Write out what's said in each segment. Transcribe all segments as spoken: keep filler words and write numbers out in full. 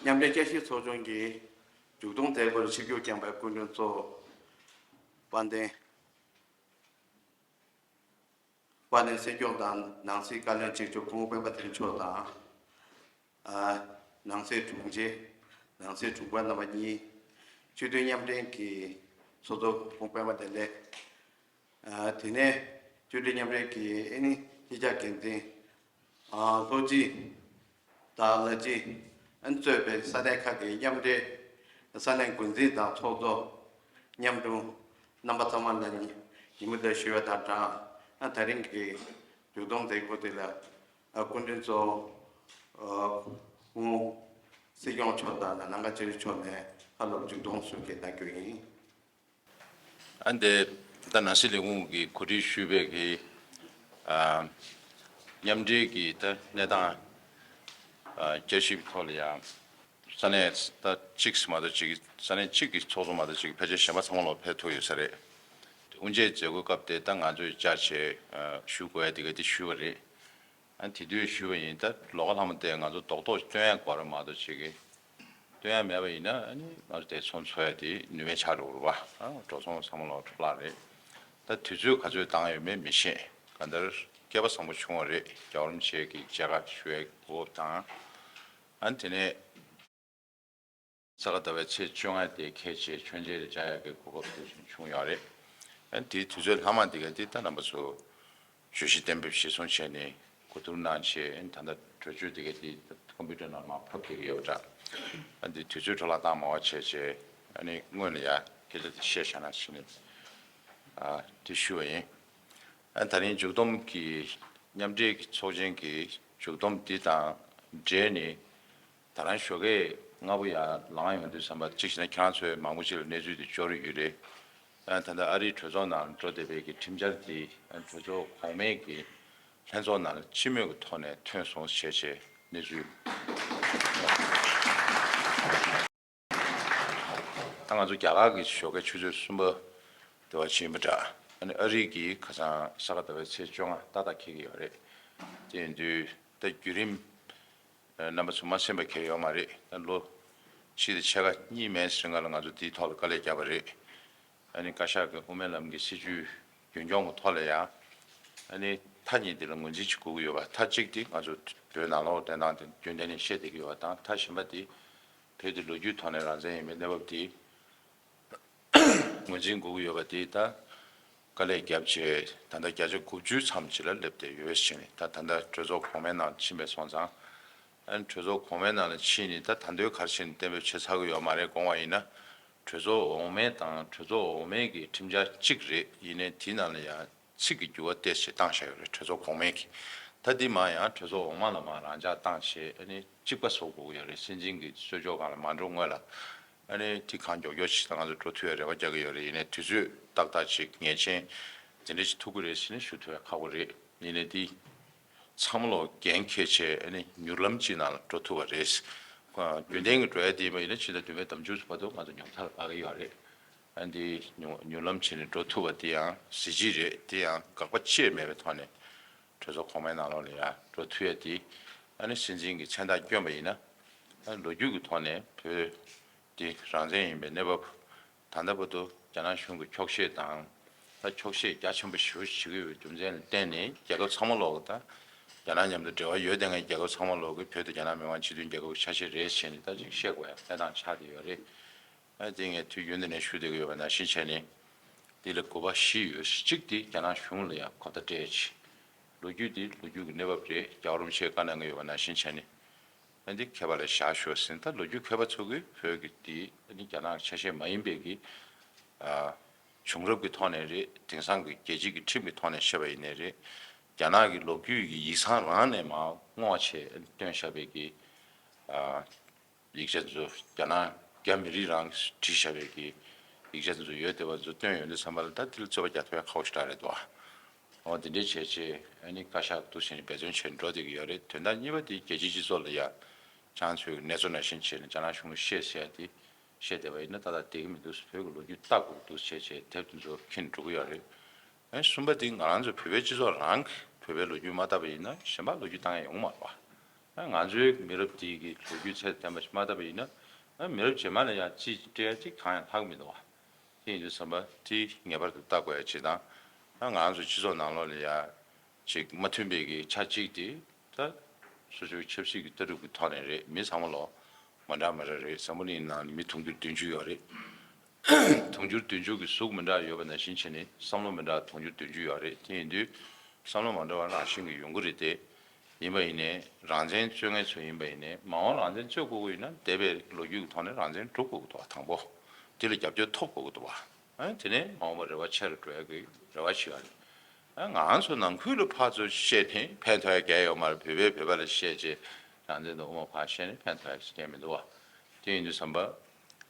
མཉམ་འབྲེལ་བསྐྱར་ཞིབ་ཚོགས་ཆུང་གི་མཇུག་སྡོམ་མཛད་སྒོར་ཆིབས་བསྒྱུར་བསྐྱངས་པའི་སྐུ་མགྲོན་གཙོ་བོ་དཔལ་ལྡན། དཔལ་ལྡན་སྲིད་སྐྱོང་དང་ནང་སྲིད་བཀའ་བློན་གཅིག་གྱུར་སྐུ་ངོ་སྤེན་པ་ཚེ་རིང་མཆོག་དང་། ཨ། ནང་སྲིད་དྲུང་ཆེ། ནང་སྲིད་དྲུང་པ་རྣམ་པ་གཉིས། སྤྱི་འཐུས་མཉམ་འབྲེལ་གྱི་ཚོགས་གཙོ་སྐུ་ངོ་སྤེན་པ་བདེ་ལེགས། ཨ། དེ་ནས་སྤྱི་འཐུས་མཉམ་འབྲེལ་གྱི་ཨ་ནི་སྤྱི་ཁྱབ་འགན་འཛིན། ཨ། ལྷོ་སྤྱི་དང་ལ་སྤྱི་ཨ་ནི་གཙོས་པའི་ས་གནས་ཁག་གི་མཉམ་འབྲེལ་ས་གནས་འགོ་འཛིན་དང་ཚོགས་གཙོ། མཉམ་དྲུང་རྣམ་པ་ཚང་མ་ལ་ཉི་མ་བདེ་ཞུ་བ་དང་སྦྲགས། ཨ། ད་རིང་གི་མཇུག་སྡོམ་མཛད་སྒོ་དེ་ལ། ཨ། སྐུ་མགྲོན་གཙོ་བོ། ཨ། སྐུ་ངོ་སྲིད་སྐྱོང་མཆོག་དང་ནང་ཁུལ་ཆེ་རིང་མཆོག་ནས་བཀའ་སློབ་མཇུག་སྡོམ་གསུང་བཤད་གནང་རྒྱུ་ཡིན། ཨ། འདི་ད་ནང་སྲིད་ལས་ཁུངས་ཀྱིས་གོ་སྒྲིག་ཞུས་པའི་གི། ཨ། མཉམ་འབྲེལ་གྱི་ད་གནས་སྟངས། ཨ། བསྐྱར་ཞིབ་ཐོག་ལ་ཡང་ས་གནས་ད་གཅིག་མ་གཏོགས་གཅིག་ས་གནས་གཅིག་གི་ཚོགས་གཙོ་མ་གཏོགས་གཅིག་ཕལ་ཆེར་གཞན་པ་ཚང་མ་ལོག་ཕེབས་ཐུབ་ཡོད་ས་རེད། དབུ་འབྱེད་མཛད་སྒོའི་སྐབས་དེ་ད་ང་ཚོས་བཅར་བྱས། ཨ། ཞུ་དགོས་ཡ་དེ་ག་དེ་ཞུས་པ་རེད། ཨ། དེ་དུས་ཞུས་པ་ཡིན། ད་ལོགས་ཀ་ལྷག་མ་དེ་ང་ཚོ་རྡོག་རྡོག་སྟོན་ཡ་དགོས་རེད་མ་གཏོགས་བྱེད་ཀྱི། སྟོན་ཡ་མེད་པ་ཡིན་ན་ཨ་ནི་ང་ཚོ་དེ་ཚོང་འཚོལ་ཡ་དེ་ནུས་མེད་ཆགས་འགྲོ་གི་རེད་པ། ཨ། འགྲོ་སོང་ཚང་མ་ལོག་འཕྲོ་བརླག་རེད། ད་དུས་ཚོད་ག་ཚོད་བཏང་ཡོད་མེད་མི་ཤེས། གང་ལྟར་སྐལ་པ་བཟང་པོ་བྱུང་བ་རེད། རྒྱལ་བ་རིན་པོ་ཆེ་གི་མཇལ་ཁ་ཞུ་ཡའི་གོ་སྐབས་དང་། ཨ་ནི་དེ་ནས་ས་ག་ཟླ་བའི་ཚེས་བཅོ་ལྔ་དེ་ཁེལ་བྱས་མཆོད་མཇལ་རེ་བཅར་ཡག་གི་གོ་སྐབས་དེ་བཞིན་བྱུང་ཡོད་རེད། ཨ་ནི་དེའི་དུས་ཚོད་ལྷག་མ་དེ་ག་དེ་ད་རྣམ་པ་ཚོ་བརྗོད་གཞི་གཏན་འབེབས་གཞིར་བཟུང་བྱས་ནས་གོ་བསྡུར་གནང་བྱས། ཨ་ནི་ད་ལྟ་གྲོས་ཆོད་དེ་ག་དེ་ཀམ་པུ་ཊར་ནང་མར་ཕབ་བསྡད་ཀྱི་ཡོད་པ་འདྲ། ཨ་ནི་དེ་དུས་ཚོད་འཕྲོ་བརླག་བཏང་མ་བྱས་བྱས། ཨ་ནི་སྔོན་ལ་ཡ་སྐད་ཆ་དེ་བཤད་བཞག་ན་བྱས་ནས། ཨ། དེ་ཞུ་བ་ཡིན། ཨ། ད་རིང་མཇུག་སྡོམ་གྱི་མཉམ་འབྲེལ་གྱི་ཚོགས་ཆེན་གྱི་མཇུག་སྡོམ་འདི་དང་འབྲེལ་ནས། ད་རང་ཞོགས་ཀས་སྔ་པོ་ཡར་ལངས་ཡོང་དུས་ཙམ་པ། གཅིག་བྱས་ན་ཁྱེད་རང་ཚོས་མང་པོ་ཅིག་ལ་གནས་ཚུལ་དེ་ཅོག་རེ་ཡོད་རེད། ཨ། ད་ལྟ་ཨ་རིའི་གྲོས་ཚོགས་ནང་འགྲོ་བསྡད་པའི་གི་ཁྲིམས་འཆར་དེ། ཨ། གྲོས་ཚོགས་གོང་མའི་གི་ལྷན་ཚོགས་ནང་ལ་སྤྱི་མོས་ཀྱི་ཐོག་ནས་ཐོན་སོང་ཞེས་བྱས་གནས་ཚུལ། ད་ང་ཚོ་རྒྱ་གར་གྱི་ཞོགས་ཀའི་ཆུ་ཚོད་གསུམ་པ་དེ་བ་ཕྱིན་པ་འདྲ། ཨ་ནི་ཨ་རི་གི་ཁ་སང་ས་ག་ཟླ་བའི་ཚེས་བཅོ་ལྔ་ཏག་ཏག་འཁེལ་གྱི་ཡོད་རེད། དེ་ཡིན་དུས་ད་བརྒྱུད་རིམ། ཨ། རྣམ་པ་ཚོ་མ་ཤེས་པ་གང་ཡང་ཡོད་མ་རེད། ད་ལོ་ཕྱེད་དང་ཕྱེད་ཀ་གཉིས་མན་ཙམ་སྔོན་ལ་ང་ཚོ་འདིའི་ཐོག་ལ་དཀའ་ལས་བརྒྱབ་པ་རེད། ཨ་ནི་བཀའ་ཤག་གི་དབུ་མའི་ལམ་གྱི་སྲིད་བྱུས་རྒྱུན་སྐྱོང་གི་ཐོག་ལ་ཡང་། ཨ་ནི་མཐའ་གཉིས་འདི་ལ་ངོས་འཛིན་ཅིག་དགོས་ཀྱི་ཡོད་པ། མཐའ་གཅིག་དེ་ང་ཚོ་བོད་ནང་ལོགས་བསྟན་སྟངས་དེ་རྒྱུན་གཏན་ནས་བཤད་བསྡད་ཀྱི་ཡོད་པ་དང་། མཐའ་གཞན་པ་དེ་བོད་དེ་ལོ་རྒྱུས་ཐོག་ནས་རང་བཙན་ཡིན་པའི་གནས་བབ་དེ་ངོས་འཛིན་དགོས་ཀྱི་ཡོད་པ་དེ་ད་དཀའ་ལས་བརྒྱབ་བྱས། ད་ལྟ་བརྒྱ་ཆ་དགུ་བཅུ་ཙམ་ཅིག་ལ་སླེབས་བསྡད་ཡོད་ཟེར་ནས། ད་ད་ལྟ་གྲོས་ཚོགས་གོང་མའི་ནང་ཕྱིན་པའི་སོང་ཙང་། ཨ་ནི་གྲོས་ཚོགས་གོང་མའི་ནང་ལ་ཕྱིན་ནས་ད་ད་དུང་ག་རེ་བྱས་ནས་གཏན་འབེབས་བྱས་ཚར་གྱི་ཡོད་མ་རེད། དགོངས་པ་ཡིན་ན། གྲོས་ཚོགས་འོག་མའི་དང་གྲོས་ཚོགས་འོག་མའི་གི་ཁྲིམས་འཆར་གཅིག་རེད། ཡིན་ནའི་དེའི་ནང་ལ་ཡང་ཚིག་གི་འགྱུར་བ་ཏོག་ཙམ་བཏང་བཞག་ཡོད་རེད། གྲོས་ཚོགས་གོང་མའི་གི། ད་འདི་མར་ཡང་གྲོས་ཚོགས་འོག་མ་ལ་མར་རང་འཇགས་བཏང་བྱས། ཨ་ནི་གཅིག་པ་བཟོ་དགོས་ཀྱི་ཡོད་རེད། སྲིད་འཛིན་གྱི་གསོལ་ལྕོག་སྒང་ལ་མ་འགྲོ་སྔོན་ལ། ཨ་ནི་དེ་གང་མགྱོགས་མགྱོགས་ཤིག་ད་ང་ཚོ་འགྲོ་ཐུབ་ཡ་རེ་བ་རྒྱག་གི་ཡོད་རེད། ཡིན་ནའི་དུས་ཚོད་ཏག་ཏག་ཅིག་ངེས་ཅན་དེ་འདྲ་ཞིག་ཐུག་གི་རེད་ཟེར་ནས་ཞུ་ཐུབ་ཡ་ཁག་པོ་རེད། ཡིན་ནའི་དེ་ཚང་མ་ལོག་འགན་འཁྱེར་བྱས། ཨ་ནི་མྱུར་ལམ་གཅིག་ནང་ལ་འགྲོ་ཐུབ་པ་རེད། རྒྱུན་ལྡན་གྱི་འགྲོ་ཡ་དེ་ཡིན་པ་ཡིན་ན་ཕྱི་ཟླ་བདུན་པའི་ཟླ་མཇུག་བར་དུ་ང་ཚོ་ཉམས་མཐར་འབབ་ཀྱི་ཡོད་རེད། ཨ་ནི་དེ་མྱུར་མྱུར་ལམ་བྱས་ནས་འགྲོ་ཐུབ་པ་དེ་ཡང་གཟི་བརྗིད་རེད། དེ་ཡང་དགག་པ་ཅི་ཡང་མེད་པའི་ཐོག་ནས་གྲོས་ཚོགས་གོང་མའི་ནང་ལོགས་ལ་ཡང་འགྲོ་ཐུབ་ཡ་དེ། ཨ་ནི་སྲིད་འཛིན་གྱི་མཚན་རྟགས་བསྐྱོན་པ་ཡིན་ན། ཨ་ནི་ལོ་རྒྱུས་ཀྱི་ཐོག་ནས་བོད་འདི་རང་བཙན་ཡིན་པའི་གནས་བབ། ད་ལྟ་བར་དུ་རྒྱ་ནག་གཞུང་གིས་འཁྱོག་བཤད་དང་། ད་འཁྱོག་བཤད་རྒྱ་ཆེན་པོ་ཞེ་པོ་ཅིག་བྱེད་ཀྱི་ཡོད་པའི་རྒྱུ་མཚན་ལ་བརྟེན་ནས། རྒྱལ་ཁབ་ཚང་མ་ལོག་གི། ད་རྒྱ་ནག་མཉམ་དུ་འབྲེལ་བ་ཡོད་བསྡད་མཁན་རྒྱལ་ཁབ་ཚང་མ་ལོག་གི་བོད་དེ་རྒྱ་ནག་མི་དབང་སྤྱི་མཐུན་རྒྱལ་ཁབ་ཆ་ཤས་རེད་ཟེར་ནས་ད་ཅིག་བཤད་དགོས་ཡ་གནས་སྟངས་ཆགས་བསྡད་ཡོད་རེད། ཨ་ནི་དེ་ངས་དུས་རྒྱུན་དུ་ནས་ཞུ་བསྡད་ཀྱི་ཡོད་པ་ནང་བཞིན་བྱས་ནས། འདི་ལ་དགོས་པ་བཞི་ཡོད། གཅིག་དེ་རྒྱ་ནག་གཞུང་ལ་ཡང་གོ་བརྡ་སྤྲད་ཅིག་ལོ་རྒྱུས་འདི་ལོ་རྒྱུས་ཀྱི་གནས་བབ་རེད། རྒྱལ་བ་རིན་པོ་ཆེས་བཀའ་གནང་གི་ཡོད་པ་ནང་བཞིན་བྱས་ནས། ཨ་ནི་འདི་མཁས་པ་ལ་བཞག་ཤོག་ཟེར། ད་ལོ་རྒྱུས་མཁས་པ་ཚོ་གིས་བོད་ཀྱི་འདི་ཨ་ནི་རྒྱ་ནག་ཆ་ཤས་མ་ཡིན་པའི་གི། ཨ། བྱུང་རབས་ཀྱི་ཐོག་ནས་རེད། དེང་སང་གི་རྒྱལ་སྤྱི་གི་ཁྲིམས་ཀྱི་ཐོག་ནས་བཤད་པ་ཡིན་ནའི་རེད། རྒྱ་ནག་གི་ལོ་རྒྱུས་ཀྱི་ཡིག་ཚང་རང་ནས་མར་བསྔོགས་བྱས་བཏོན་བཞག་པའི་གི། ཨ། ཡིག་ཆ་ཚོ། རྒྱ་ནག་རྒྱ་མི་རིགས་རང་བྲིས་བཞག་པའི་གི་ཡིག་ཆ་ཚོ་ཡོད་བསྡད་པ་ཚོ་བཏོན་ཡོང་དུས་ཙམ་པ་ལ། ད་དེ་ལ་རྩོད་པ་རྒྱག་ཐུབ་ཡ་ཁག་པོ་ཞེ་དྲག་རེད་འདུག་འོ་དེ་འདྲས་བྱས་བྱས། ཨ་ནི་བཀའ་ཤག་འདུག་ཟེར་ནས་འབད་བརྩོན་བྱས་འགྲོ་བསྡད་ཀྱི་ཡོད་རེད། དོན་དག་གཉིས་པ་དེ་རྒྱལ་སྤྱིའི་སྤྱི་ཚོགས་ལ་ཡ་ཁྱེད་རང་ཚོའི་གནས་ཚུལ་ནང་བཞིན་བྱས་ནས་རྒྱ་ནག་གཞུང་ལ་བཤད་ཟེར་ཡ་དེ་བཤད་བསྡད་པ་ཡིན་ན་ཏག་ཏག་བསྡད་ཀྱི་མི་འདུག་བོད་ཀྱི་ལོ་རྒྱུས་ལྟ་དགོས་ཀྱི་འདུག་བྱས་བྱས་དེབ་དེ་ཚོ་འཁྱེར་འགྲོ་གི་ཡོད་རེད། ཨ་ནི་གསུམ་པ་དེ་ང་རང་ཚོ་བོད་པའི་སྤྱི་ཚོགས་རང་གིས་བོད་པའི་ལོ་རྒྱུས་མ་བལྟས་པ་ཡིན་ན་གཞན་པ་ལོ་རྒྱུས་བལྟ་མཁན་ཡོང་གི་མ་རེད་པ། ད་ང་ཚོའི་མི་རབས་འདི་གི་ལོ་རྒྱུས་ཚད་ལྡན་པ་ཞིག་མ་བལྟས་པ་ཡིན་ན། ཨ་མི་རབས་རྗེས་མ་ལ་ཡང་ཅི་སྤྲད་ཅིག་གང་ཡང་ལྷག་མི་འདུག་བ། དེ་ཡིན་དུས་ཙམ་པ་དེ་ངེས་པར་དུ་བལྟ་དགོས་ཡ་ཅིག་དང་། ད་ང་ཚོ་སྤྱི་ཚོགས་ནང་ལོགས་ལ་ཡ་ཅིག་མ་མཐུན་པའི་གི་ཆ་གཅིག་དེ། ད་སོ་སོའི་ཆབ་སྲིད་ཀྱི་ལྟ་གྲུབ་ཀྱི་ཐོག་ནས་རེད། མི་ཚང་མ་ལོ་མ་འདྲ་མ་འདྲ་རེད། འཛམ་བུ་གླིང་ནང་མི་དུང་ཕྱུར་བདུན་ཅུ་ཡོད་རེད། དུང་ཕྱུར་བདུན་ཅུ་གི་གཟུགས་མི་འདྲ་ཡོད་པ་ནང་བཞིན་བྱས་ནས་བསམ་བློ་མི་འདྲ་དུང་ཕྱུར་བདུན་ཅུ་ཡོད་རེད། དེ་ཡིན་དུས་བསམ་བློ་མ་འདྲ་བ་ནང་བཞིན་གྱི་ཡོང་གི་རེད་དེ། ཡིན་པ་ཡིན་ནའི་རང་བཙན་རྩོད་མཁན་ཚོ་ཡིན་པ་ཡིན་ནའི་མ་འོངས་རང་བཙན་རྩོད་དགོས་ཀྱི་ཡོད་ན་འདས་པའི་ལོ་རྒྱུས་ཀྱི་ཐོག་ནས་རང་བཙན་སྒྲུབ་དགོས་ཀྱི་འདུག་བ། དང་པོ་དེ་ལ་རྒྱབ་སྐྱོར་ཐོབ་དགོས་ཀྱི་འདུག་བ། ཨ་དེ་ནས་མ་འོངས་པ་རེ་བ་ཆེ་རུ་འགྲོ་ཡ་གི་རེ་བ་ཞིག་ཡོད་རེད། ཨ་ང་ཚོ་ནང་ཁུལ་ལ་ཕར་ཚུར་བཤད་ནས་ཕན་ཐོགས་ཡ་གང་ཡང་ཡོད་མ་རེད། བོད་པས་བོད་པ་ལ་བཤད་བྱས་རང་བཙན་དང་དབུ་མ་ཕར་བཤད་ནས་ཕན་ཐོགས་ཡ་གང་ཡང་མི་འདུག་བ། དེ་ཡིན་དུས་ཙམ་པ་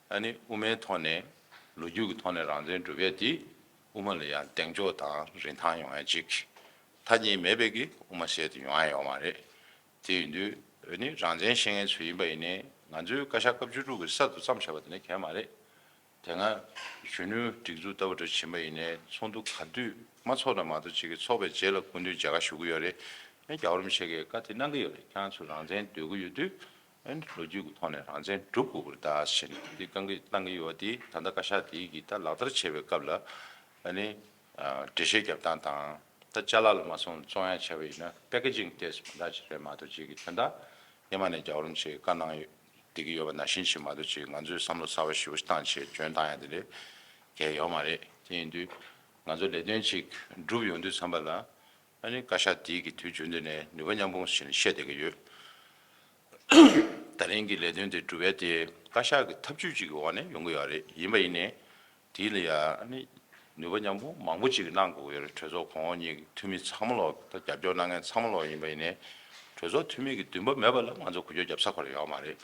ཨ་ནི་དབུ་མའི་ཐོག་ནས་ལོ་རྒྱུས་ཀྱི་ཐོག་ནས་རང་བཙན་སྒྲུབ་ཡ་དེ་དབུ་མ་ལ་ཡང་གདེང་འཇོག་དང་རིན་ཐང་ཡོང་ཡ་གཅིག་མཐའ་གཉིས་མེད་པའི་གི་དབུ་མ་ཟེར་དེ་ཡོང་ཡ་ཡོད་མ་རེད། དེ་ཡིན་དུས་ཨ་ནི་རང་བཙན་བཤད་མཁན་ཚོ་ཡིན་པ་ཡིན་ནའི་ང་ཚོའི་བཀའ་ཤག་སྐབས་བཅུ་དྲུག་གི་གསར་དུ་བརྩམས་བཞག་པ་དེ་ནི་གལ་མ་རེད། དེ་སྔ་གཞོན་ནུའི་སྒྲིག་འཛུགས་ལྟ་བུ་འདྲ་ཕྱིན་པ་ཡིན་ནའི་ཚོགས་འདུ་ག་དུས་མ་ཚོགས་ན་མ་གཏོགས་ཅིག་གི་ཚོགས་པའི་རྗེས་ལ་སྐུ་མདུན་མཇལ་ཁ་ཞུ་གི་ཡོད་རེད། ཨེ་རྒྱལ་བ་རིན་པོ་ཆེ་གིས་བཀའ་དེ་གནང་གི་ཡོད་རེད། ཁྱེད་རང་ཚོ་རང་བཙན་འདོད་ཀྱི་ཡོད་དུས་ཨེ་ལོ་རྒྱུས་ཀྱི་ཐོག་ནས་རང་བཙན་སྒྲུབ་དགོས་ཀྱི་རེད་ད་ཟེར་ནས་འདི་བཀའ་འགུལ་གནང་གི་ཡོད་པ་དེ་ད་ལྟ་བཀའ་ཤག་དེའི་གིས་ད་ལག་བསྟར་བྱེད་པའི་སྐབས་ལ་ཨ་ནི་འགྲེལ་བཤད་རྒྱབ་སྟངས་དང་། ད་ཅ་ལག་ལ་མ་སོང་བཙོང་ཡ་བྱས་པ་ཡིན་ན་པེ་ཀེ་ཇིང་ཏོག་ཙམ་མ་འདྲ་ཅིག་རེད་མ་གཏོགས་ཅིག་གི་ད་ལྟ་སྔོན་མ་ནས་རྒྱལ་བ་རིན་པོ་ཆེས་བཀའ་གནང་ཡོད་བསྡད་ཀྱི་ཡོད་པ་ནང་བཞིན་ཞིག་མ་གཏོགས་ཅིག་ང་ཚོས་བསམ་བློ་གསར་བ་ཞེ་པོ་ཞིག་བཏང་བྱས་འཇོན་བཏང་ཡ་དེ་འདྲ་གང་ཡང་ཡོད་མ་རེད། དེ་ཡིན་དུས་ང་ཚོ་ལས་དོན་ཅིག་སྒྲུབ་ཡོང་དུས་ཙམ་པ་ལ་ཨ་ནི་བཀའ་ཤག་དེའི་གི་དུས་རྒྱུན་དུ་ནས་ནུས་པ་མཉམ་སྤུངས་བྱས་ནས་བཤད་བསྡད་ཀྱི་ཡོད། ད་རིང་གི་ལས་དོན་དེ་སྒྲུབ་ཡ་དེ་བཀའ་ཤག་གི་ཐབས་ཇུས་ཅིག་གི་འོག་ནས་ཡོང་གི་ཡོད་རེད། ཡིན་པ་ཡིན་ནའི་དེ་ལ་ཡ་ཨ་ནི་ནུས་པ་མཉམ་སྤུངས་མང་པོ་ཅིག་གནང་དགོས་ཀྱི་ཡོད་རེད། གྲོས་ཚོགས་གོང་འོག་གཉིས་ཀྱི་འཐུས་མི་ཚང་མ་ལོག་ད་རྒྱབ་སྐྱོར་གནང་མཁན་ཚང་མ་ལོག་ཡིན་པ་ཡིན་ནའི་གྲོས་ཚོགས་འཐུས་མི་གི་འདུན་པ་མེད་པ་ལ་ང་ཚོ་འགུལ་སྐྱོད་རྒྱབ་ས་ཁོ་རང་ཡོད་མ་རེད།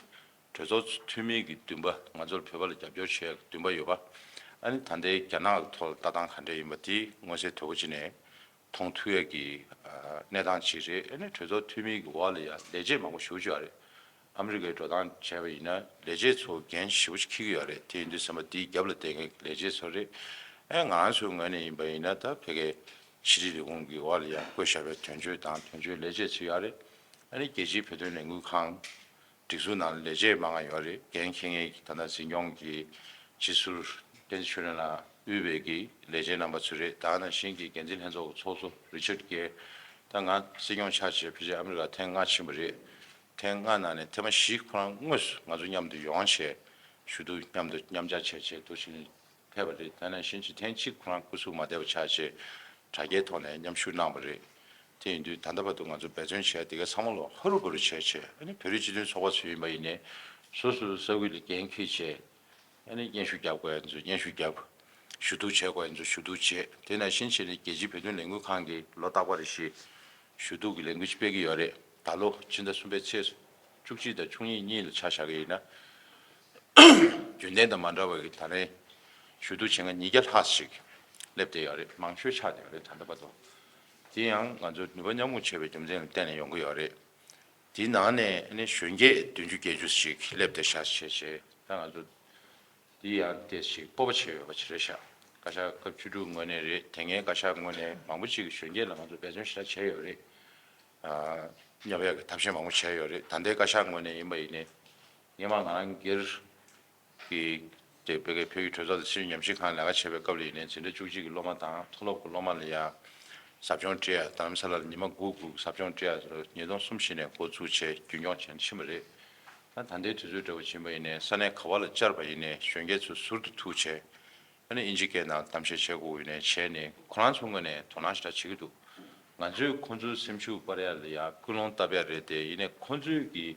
གྲོས་ཚོགས་འཐུས་མི་གི་འདུན་པ་ང་ཚོར་བོད་པ་ལ་རྒྱབ་སྐྱོར་བྱེད་ཡ་གི་འདུན་པ་ཡོད་པ། ཨ་ནི་ད་ལྟའི་རྒྱ་ནག་གི་ཐོག་ལ་ལྟ་སྟངས་ག་འདྲ་ཡིན་པ་དེ་མངོན་གསལ་དོད་པོ་ཅིག་ནས་མཐོང་ཐུབ་ཡ་གི་ཨ་གནས་སྟངས་ཅིག་རེད། ཨ་ནི་གྲོས་ཚོགས་འཐུས་མི་གི་འོག་ལ་ཡ་ལས་བྱེད་མང་པོ་ཞེ་པོ་ཅིག་ཡོད་རེད། ཨ་མི་རི་ཀའི་འགྲོ་སྟངས་བྱས་པ་ཡིན་ན་ལས་བྱེད་ཚོ་འགན་ཞེ་པོ་ཅིག་འཁྱེར་གྱི་ཡོད་རེད། དེ་ཡིན་དུས་ཙམ་པ་དེའི་རྒྱབ་ལ་བསྡད་མཁན་གྱི་ལས་བྱེད་ཚོ་རེད། ཨ་ང་ཚོའི་ངོས་ནས་ཡིན་པ་ཡིན་ན་ད་ཕ་གིའི་ཕྱི་དྲིལ་ལས་ཁུངས་ཀྱི་འོག་ལ་ཡ་བསྐོས་བཞག་པའི་དོན་གཅོད་དང་དོན་གཅོད་ལས་བྱེད་ཚོ་ཡོད་རེད། ཨ་ནི་རྒྱལ་སྤྱིའི་བོད་དོན་ལས་འགུལ་ཁང་། སྒྲིག་འཛུགས་ནང་ལ་ལས་བྱེད་མང་ང་ཡོད་རེད། འགན་འཁྱེར་མཁན་གྱི་ད་ལྟ་འཛིན་སྐྱོང་གི་སྤྱི་ཟུར་བསྟན་འཛིན་ཆོས་སྒྲོན་ལགས་དབུས་པའི་གི་ལས་བྱེད་རྣམ་པ་ཚོ་རེད། ད་ག་ནང་བཞིན་གྱི་འགན་འཛིན་ལྷན་ཚོགས་ཀྱི་ཚོགས་གཙོ་རི་ཆར་གྷེ། ད་ང་སྲིད་སྐྱོང་ཆགས་བྱས་ཕལ་ཆེར་ཨ་མི་རི་ཀ་ཐེངས་ལྔ་ཕྱིན་པ་རེད། ཐེངས་ལྔ་ནང་ནས་ཐེངས་མ་བཞི་ཁོ་རང་དངོས་སུ་ང་ཚོ་མཉམ་དུ་ཡོང་བྱས་ཞུ་གཏུག་མཉམ་དུ་མཉམ་བཅར་བྱས་བྱས་འདུག་བྱས་ནས། ཕེབས་པ་རེད། ད་ནང་བཞིན་གྱི་ཐེངས་གཅིག་ཁོ་རང་སྐུ་གཟུགས་མ་བདེ་བ་ཆགས་བྱས་དྲ་རྒྱའི་ཐོག་ནས་མཉམ་ཞུགས་གནང་བ་རེད། དེ་ཡིན་དུས་ད་ལྟ་བར་དུ་ང་ཚོ་འབད་བརྩོན་བྱས་དེ་ག་ཚང་མ་ལོ་ཧ་རུ་བ་རུ་བྱས་བྱས་ཨ་ནི་བོད་རིགས་སྤྱི་མཐུན་ཚོགས་པ་ཚོ་ཡིན་པ་ཡིན་ནའི་སོ་སོའི་ས་ཁུལ་ལ་འགན་འཁྱེར་བྱས་ཨ་ནི་སྙན་ཞུ་རྒྱབ་དགོས་ཡ་ཚོ་སྙན་ཞུ་རྒྱབ། ཞུ་གཏུག་བྱེད་དགོས་ཡ་ཚོ་ཞུ་གཏུག་བྱས། དེ་ནང་བཞིན་བྱས་ནས་རྒྱལ་སྤྱིའི་བོད་དོན་ལས་འགུལ་ཁང་གིས་ལོ་རྟག་པར་རེ་བཞིན་ཞུ་གཏུག་གི་ལས་འགུལ་ཅིག་སྤེལ་གྱི་ཡོད་རེད། ད་ལོ་ཕྱི་ཟླ་གསུམ་པའི་ཚེས་བཅུ་གཅིག་དང་བཅུ་གཉིས་གཉིས་ལ་ཆ་བཞག་གི་ཡིན་ན། རྒྱུན་ལྡན་དང་མ་འདྲ་བའི་གི་ད་རེས་ཞུ་གཏུག་བྱེད་མཁན་ཉིས་བརྒྱ་ལྷག་ཞིག་སླེབས་བསྡད་ཡོད་རེད། མང་ཤོས་ཆགས་བསྡད་ཡོད་རེད་ད་ལྟ་བར་དུ། དེ་ཡང་ང་ཚོ་ནུས་པ་མཉམ་སྤུངས་བྱས་པའི་རྒྱུ་མཚན་ལ་བརྟེན་ནས་ཡོང་གི་ཡོད་རེད། དེའི་ནང་ནས་ཨ་ནི་གཞོན་སྐྱེས་བདུན་ཅུ་བརྒྱད་ཅུ་ཞིག་སླེབས་བསྡད་ཤག་བྱས་བྱས་ད་ང་ཚོ་དེ་ཡང་ཏོག་ཙམ་སྤོབས་པ་བྱེད་འོས་པ་ཞིག་རེད་ཤག་བཀའ་ཤག་སྐབས་བཅུ་དྲུག་ངོས་ནས་རེད། དེ་སྔའི་བཀའ་ཤག་ངོས་ནས་མང་པོ་ཅིག་གིས་གཞོན་སྐྱེས་ལ་ང་ཚོ་འབད་བརྩོན་ཞེ་དྲག་བྱས་ཡོད་རེད། ཨ་སྙོབ་ཡག་གི་ཐབས་ཤེས་མང་པོ་བྱས་ཡོད་རེད། ད་ལྟའི་བཀའ་ཤག་ངོས་ནས་ཡིན་པ་ཡིན་ནའི་སྔོན་མ་ང་རང་སྒེར་གྱི་དེ་བོད་ཀྱི་བོད་ཀྱི་གྲོས་ཚོགས་དང་སྲིད་བྱུས་ཉམས་ཞིབ་ཁང་ལས་ཀ་བྱེད་པའི་སྐབས་ལ་ཡིན་ནའི་འཛིན་གྲྭ་བཅུ་གཅིག་གི་སློབ་མ་དང་མཐོ་སློབ་ཀྱི་སློབ་མ་ལ་ཡང་ཟབ་སྦྱོང་སྤྲད་ཡ། རྡ་རམ་ས་ལ་ལ་ཉི་མ་དགུ་དགུ་ཟབ་སྦྱོང་སྤྲད་ཡ་ཉིས་སྟོང་གསུམ་བཞི་ནས་འགོ་བཙུགས་བྱས་རྒྱུན་འཁྱོངས་བྱས་ནས་ཕྱིན་པ་རེད། ད་ད་ལྟའི་དུས་ཚོད་འདྲ་བོ་ཕྱིན་པ་ཡིན་ནའི་ས་གནས་ག་བ་ལ་བཅར་བ་ཡིན་ནའི་གཞོན་སྐྱེས་ཚོ་ཟུར་དུ་ཐུག་བྱས། ཨ་ནི་ཨིན་ཇི་སྐད་ནང་གཏམ་བཤད་བྱེད་དགོས་ཡོད་ནའི་བྱས་ནས་ཁོ་རང་ཚོའི་ངོས་ནས་དོ་སྣང་ཞེ་དྲག་བྱེད་ཀྱི་འདུག་ང་ཚོས་ཁོ་ཚོའི་སེམས་ཤུགས་སྤར་ཡ་ལ་ཡ་ཀུན་སློང་བཏབ་ཡ་རེད་དེ། ཡིན་ནའི་ཁོ་ཚོའི་གི་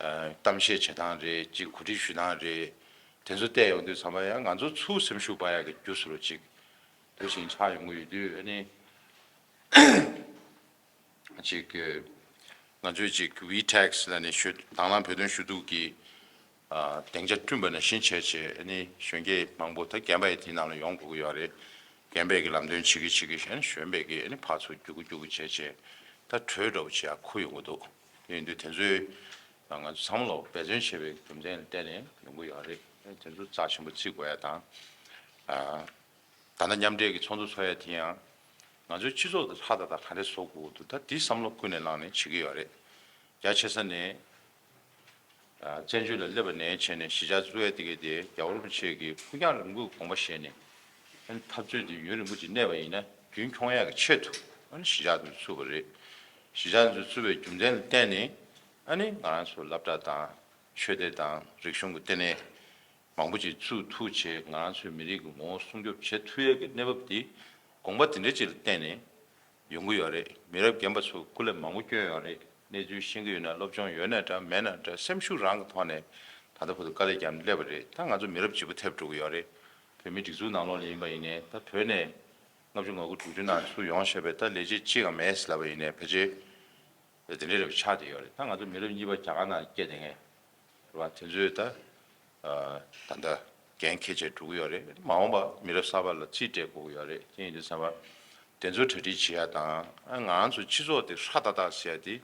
ཨ་གཏམ་བཤད་བྱེད་སྟངས་རེད། ཅིག་གོ་སྒྲིག་ཞུ་སྟངས་རེད། དེ་ཚོ་བལྟས་ཡོང་དུས་ཙམ་པ་ཡང་ང་ཚོ་ཚུར་སེམས་ཤུགས་སྤར་ཡ་གི་རྒྱུ་ཟེར་བ་ཅིག་དེ་བཞིན་ཆགས་ཡོང་གི་ཡོད་དུས། ཨ་ནི། ཅིག་ང་ཚོས་ཅིག་ཝི་ཊེག་ལབ་ནས་ཞུ་དང་བླངས་བོད་དོན་ཞུ་གཏུག་གི་ཨ་སྡིངས་ཆ་བསྐྲུན་པ་ནང་བཞིན་བྱས་བྱས། ཨ་ནི་གཞོན་སྐྱེས་མང་པོ་ད་རྒན་པ་ཡི་དེའི་ནང་ལ་ཡོང་དགོས་ཀྱི་ཡོད་རེད། རྒན་པའི་གི་ལམ་སྟོན་བྱེད་ཀྱི་བྱེད་ཀྱི་བྱས་ནས་གཞོན་པའི་གི་ཨ་ནི་ཕར་ཚུར་རྒྱུག་གུ་རྒྱུག་གུ་བྱས་བྱས་ད་གྲོས་འདྲ་བོ་བྱེད་ཡ་ཁུར་ཡོང་གི་འདུག་དེ་ཡིན་དུས་དེ་ཚོའི་ང་ཚོ་ཚང་མ་ལོ་འབད་བརྩོན་བྱས་པའི་རྒྱུ་མཚན་ལ་བརྟེན་ནས་ཡོང་གི་ཡོད་རེད། དེ་ཚོ་རྩ་ཆེན་པོ་བརྩི་དགོས་ཡ་དང་། ཨ། ད་ལྟ་མཉམ་འབྲེལ་གྱི་ཚོགས་འདུ་ཚོགས་ཡ་དེ་ཡང་ང་ཚོའི་སྤྱི་ཚོགས་དང་ལྷ་དང་དང་ག་འདྲས་བཟོ་དགོས་འདུག་ད་འདི་བསམ་བློ་ཀུན་ནས་བླངས་ནས་བྱེད་ཀྱི་ཡོད་རེད། རྒྱ་ཆེ་ས་ནས་བཙན་བྱོལ་ལ་སླེབས་པ་ནས་བྱས་ནས་གཞིས་ཆགས་བཙུགས་ཡ་དེ་གའི་དེ་རྒྱལ་བ་རིན་པོ་ཆེ་གི་ཕུགས་རྒྱང་རིང་པོའི་དགོངས་པ་བཞེས་ནས། ཨ་ནི་འཐབ་རྩོད་དེ་ཡུན་རིང་པོ་ཅིག་གནས་པ་ཡིན་ན་རྒྱུན་འཁྱོངས་ཡག་གི་ཆེད་དུ་ཨ་ནི་གཞིས་ཆགས་དེ་ཚུགས་པ་རེད། གཞིས་ཆགས་དེ་ཚུགས་པའི་རྒྱུ་མཚན་ལ་བརྟེན་ནས་ཨ་ནི་ང་རང་ཚོ་སློབ་གྲྭ་དང་ཆོས་སྡེ་དང་རིག་གཞུང་གི་ལྟེ་གནས་མང་པོ་ཅིག་ཚུགས་ཐུབ་བྱས། ང་རང་ཚོའི་མི་རིགས་ཀྱི་ངོ་བོ་སྲུང་སྐྱོབ་བྱེད་ཐུབ་ཡས་ཀྱི་གནས་བབ་འདི་དགོངས་པ་འདི་འདྲ་ཅིག་ལ་བརྟེན་ནས་ཡོང་གི་ཡོད་རེད། མི་རབས་རྒན་པ་ཚོ་སྐུ་ལས་མང་པོ་བསྐྱོན་ཡོད་རེད། གནས་ཚུལ་ཤེས་ཀྱི་ཡོད་ན། སློབ་སྦྱོང་ཡོད་ན་འདྲ་མེད་ན་འདྲ། སེམས་ཤུགས་རང་གི་ཐོག་ནས་ད་ལྟ་བར་དུ་དཀའ་ལས་བརྒྱབ་ནས་སླེབས་པ་རེད། ད་ང་ཚོ་མི་རབས་ལྗིད་པོ་ཐེབས་འགྲོ་གི་ཡོད་རེད། བོད་མིའི་སྒྲིག་འཛུགས་ནང་ལོགས་ལ་ཡིན་པ་ཡིན་ནའི་ད་བོད་ནས་ལྔ་བཅུ་ང་དགུ་དྲུག་ཅུ་ནང་ཚུར་ཡོང་བཞིན་པའི་ད་ལས་བྱེད་གཅིག་ཀྱང་མེད་ཟེར་ལབ་པ་ཡིན་ནའི་ཕལ་ཆེར་དེ་འདྲའི་རེ་བ་ཆགས་བསྡད་ཡོད་རེད། ད་ང་ཚོ་མི་རབས་གཉིས་པ་རྒྱ་གར་ནང་སྐྱེས་བསྡད་མཁན་རེད་བ། དེ་ཚོས་ད་ད་ལྟ་འགན་འཁྱེར་བྱས་འགྲོ་གི་ཡོད་རེད། མ་འོངས་པ་མི་རབས་གསར་པ་ལ་རྩིས་སྤྲད་དགོས་ཀྱི་ཡོད་རེད། དེ་ཡིན་དུས་ཙམ་པ་དེ་ཚོ་གྲ་སྒྲིག་བྱེད་ཡ་དང་། ཨ་ང་རང་ཚོ་སྤྱི་ཚོགས་དེ་ཧྲ་ཏག་ཏག་ཟེར་ཡ་དེ་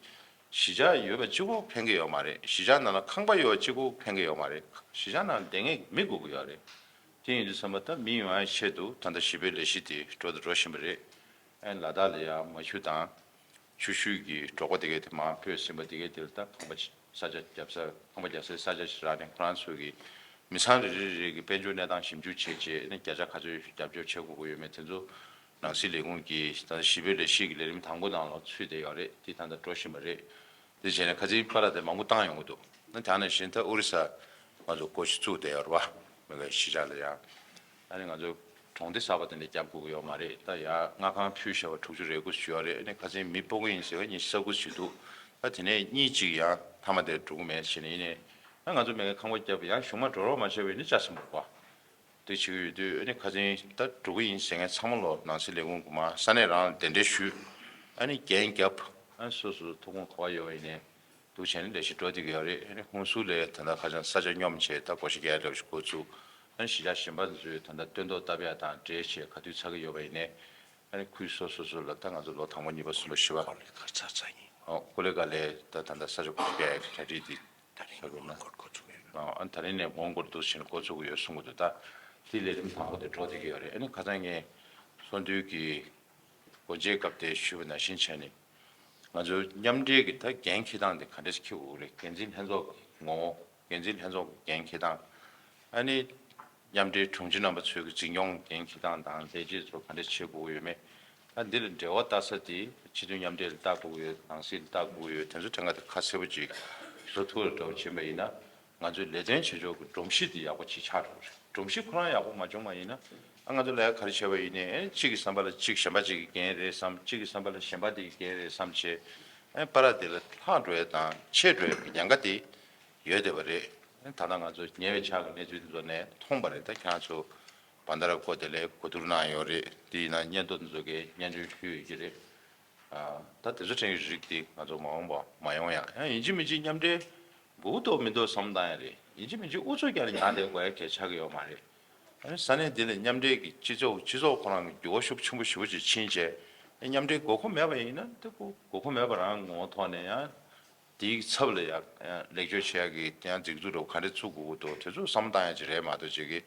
གཞིས་ཆགས་ཡོད་པ་གཅིག་པོ་ཕན་གྱི་ཡོད་མ་རེད། གཞིས་ཆགས་ནང་ལ་ཁང་པ་ཡོད་པ་གཅིག་པོ་ཕན་གྱི་ཡོད་མ་རེད། གཞིས་ཆགས་ནང་ལ་བསྡད་མཁན་མི་དགོས་ཀྱི་ཡོད་རེད། དེ་ཡིན་དུས་ཙམ་པ་ད་མི་ཡོང་ཡ་ཆེད་དུ་ད་ལྟ་གཞིས་སྤོའི་ལས་གཞི་དེ་འགྲོ་དང་འགྲོ་བཞིན་པ་རེད། ཨ་ལ་དྭགས་ལ་ཡ་མ་ཤུ་དང་ཆུ་ཤུར་གྱི་གྲོགས་པོ་དེ་གས་དེ་མར་སྤོས་ཟིན་པ་དེ་གས་དེ་ལ་ད་ཁང་པ་ས་ཆ་རྒྱབ་ས། ཁང་པ་རྒྱབ་སའི་ས་ཆ་ཞིག་རག་ནས་ཁོ་རང་ཚོ་གི་མི་ཚང་རེ་རེ་རེ་རེ་གི་དཔལ་འབྱོར་གནས་སྟངས་ཞིབ་འཇུག་བྱས་རྗེས་ནས་བརྒྱ་ཆ་ག་ཚོད་རྒྱབ་སྐྱོར་བྱེད་དགོས་ཀྱི་ཡོད་མེད་དེ་ཚོ་ནང་སྲིད་ལས་ཁུངས་ཀྱི་ད་གཞིས་སྤོའི་ལས་གཞི་གི་ལས་རིམ་དང་པོ་ནང་ལ་ཚུད་བསྡད་ཡོད་རེད། དེ་ད་ལྟ་འགྲོ་བཞིན་པ་རེད། དེ་བྱས་ནས་ཁ་སང་པར་དེ་མང་པོ་བཏང་ཡོང་གི་འདུག་ན་དེ་ནང་བཞིན་ད་ཨོ་རི་ས་ང་ཚོ་སྒོ་ཞིག་བཙུགས་བསྡད་ཡོད་རེད་བ། མི་གའི་གཞིས་ཆགས་ལ་ཡང་། ཨ་ནི་ང་ཚོ་གྲོང་སྡེ་གསར་པ་དེ་འདྲ་རྒྱབ་དགོས་ཀྱི་ཡོད་མ་རེད། ད་ཡ་མངའ་ཁང་ཕུལ་བཞག་པ་དྲུག་ཅུ་རེ་དགུ་ཞིག་ཡོད་རེད། ཨ་ནི་ཁ་སང་མི་སྤོ་གི་ཡིན་ཟེར་བ་ཉི་ཤུ་རྩ་དགུ་ཞིག་འདུག་ད་དེ་ནས་གཉིས་གཅིག་ཡང་མཐའ་མ་དེར་འགྲོ་གི་མེད་བྱས་ནས། ཡིན་ནའི་ཨ་ང་ཚོ་མི་གའི་ཁང་པ་བརྒྱབ་ཡང་གཞུང་མ་འགྲོ་རོགས་མ་བྱས་པ་ཡིན་ན་ཅག་ཟིན་པ་རེད་བ། དེ་བྱེད་ཀྱི་ཡོད་དུས་ཨ་ནི་ཁ་སང་ད་འགྲོ་གི་ཡིན་ཟེར་མཁན་ཚང་མ་ལོ་ནང་སྲིད་ལས་ཁུངས་གོང་མ་ས་གནས་རང་ལ་གདན་འདྲེན་ཞུས། ཨ་ནི་འགན་བརྒྱབ། ཨ་ནི་སོ་སོ་ཐོབ་ཁུངས་ག་པར་ཡོད་པ་ཡིན་ནའི་འདུག་བྱས་ནས་ལས་གཞི་འགྲོ་བསྡད་ཀྱི་ཡོད་རེད། ཨ་ནི་ཧུན་སུར་ལ་ད་ལྟ་ཁ་སང་ས་ཆ་སྙོམས་བྱས་ད་སྒོ་ཤེལ་རྒྱག་ཡ་འདྲ་བོ་ཞིག་འགོ་བཙུགས། ཨ་ནི་གཞིས་ཆགས་གཞན་པ་ཚོས་ད་ལྟ་སྟོན་ཐོག་བཏབ་ཡ་དང་འབྲེལ་བྱས་ག་དུས་ཚར་གྱི་ཡོད་པ་ཡིན་ནའི་ཨ་ནི་ཁུལ་སོ་སོ་སོ་ལ་ད་ང་ཚོ་ལོ་དང་པོ་གཉིས་པ་གསུམ་པ་བཞི་པ། ཨོ་ཀོ་ལེ་གྷལ་ལ་ད་ད་ལྟ་ས་ཆ་སྒོ་ཤེལ་རྒྱག་ཡ་གི་གྲ་སྒྲིག་འདི། ད་རིང་ཧོང་ཀོང་འགོ་འཛུགས་ཡོད། ཨ་ད་རིང་ནས་ཧོང་ཀོང་འདུག་ཕྱིན་འགོ་ཚུགས་ཀྱི་ཡོད་གསུང་གི་འདུག་ད་དེ་ལས་རིམ་དང་པོ་དེ་འགྲོ་བསྡད་ཀྱི་ཡོད་རེད། ཨ་ནི་ཁ་སང་ངས་ཚོགས་འདུའི་གི་སྒོ་འབྱེད་སྐབས་དེ་ཞུས་པ་ནང་བཞིན་བྱས་ནས་ང་ཚོའི་མཉམ་འབྲེལ་གྱི་ད་འགན་འཁྱེར་སྟངས་དེ་ག་འདྲས་འཁྱེར་དགོས་རེད། འགན་འཛིན་ལྷན་ཚོགས་ཀྱི་ངོ་བོ། འགན་འཛིན་ལྷན་ཚོགས་ཀྱི་འགན་འཁྱེར་སྟངས། ཨ་ནི་མཉམ་འབྲེལ་དྲུང་ཆེ་རྣམ་པ་ཚོའི་གི་འཛིན་སྐྱོང་འགན་འཁྱེར་སྟངས་དང་ལས་བྱེད་ཚོ་ག་འདྲས་བྱེད་དགོས་ཀྱི་ཡོད་མེད། ཨ་འདི་ལ་འབྲེལ་བ་ལྟ་ས་དེ་སྤྱི་འཐུས་མཉམ་འབྲེལ་ལ་ལྟ་དགོས་ཀྱི་ཡོད། ནང་སྲིད་ལ་ལྟ་དགོས་ཀྱི་ཡོད། དེ་ཚོ་ཕྲན་ཁ་དེ་ཁ་གསལ་པོ་ཅིག་བཟོ་ཐུབ་པ་འདྲ་བོ་ཕྱིན་པ་ཡིན་ན་ང་ཚོའི་ལས་དོན་བྱེད་ཕྱོགས་ཀྱི་སྒྲོམ་གཞི་དེ་ཡག་པོ་ཅིག་ཆགས་འགྲོ་གི་རེད། སྒྲོམ་གཞི་ཁོ་རང་ཡག་པོ་མ་བྱུང་བ་ཡིན་ན་ཨ་ང་ཚོ་ལས་ཀ་ག་རེ་བྱས་པ་ཡིན་ནའི་ཨ་གཅིག་གི་བསམ་པ་ལ་གཅིག་གཞན་པ་གཅིག་གི་འགན་རེད་བསམ། གཅིག་གི་བསམ་པ་ལ་གཞན་པ་དེ་གི་འགན་རེད་བསམ་བྱས་ཨ་པར་དེ་ལ་ལྷག་འགྲོ་ཡ་དང་ཆད་འགྲོ་ཡ་གི་ཉེན་ཁ་དེ་ཡོད་བསྡད་པ་རེད། ད་ལྟ་ང་ཚོ་ཉེ་བའི་ཆར་གྱི་གནས་ཚུལ་འདི་ཚོ་ནས་མཐོང་པ་རེད། ད་ཁྱེད་རང་ཚོ་བན་དྷ་ར་ཀོ་དེ་ལས་གོ་བསྡུར་གནང་ཡོད་རེད། དེ་ཡིན་ན་སྙན་ཐོ་འདི་ཚོ་གའི་སྙན་སྒྲོན་ཞུས་ཡོད་ཀྱི་རེད། ཨ་ད་དེ་ཚོ་ཕྲན་གྱི་རིགས་དེ་ང་ཚོ་མ་འོངས་པ་མ་ཡོང་ཡ། ཡང་ཡིན་གཅིག་མིན་གཅིག་མཉམ་འབྲེལ་འདུག་འདུག་མི་འདུག་བསམ་བཏང་ཡ་རེད། ཡིན་གཅིག་མིན་གཅིག་ཨུ་ཚུགས་རྒྱག་ནས་ཉར་བསྡད་དགོས་ཡ་གལ་ཆགས་ཀྱི་ཡོད་མ་རེད། ཨ་ནི་ས་གནས་འདི་ལ་མཉམ་འབྲེལ་གྱི་སྤྱི་ཚོགས་སྤྱི་ཚོགས་ཁོ་རང་གི་འགྱུར་བ་ཤུགས་ཆེན་པོ་ཞེ་པོ་ཅིག་ཕྱིན་བྱས་མཉམ་འབྲེལ་དགོས་མཁོ་མེད་པ་ཡིན་ན་དེ་དགོས་མཁོ་མེད་པ་རང་ངོ་བོ་ཐོག་ནས་ཡང་དེའི་ཚབ་ལ་ཡང་ལེགས་བཅོས་བྱེད་ཡག་གི་ཡང་སྒྲིག་འཛུགས་འདྲ་བོ་ག་འདྲ་བཙུགས་དགོས་ཀྱི་འདུག་དེ་ཚོ་བསམ་བློ་བཏང་ཡག་ཅིག་རེད་མ་གཏོགས་ཅིག་གི་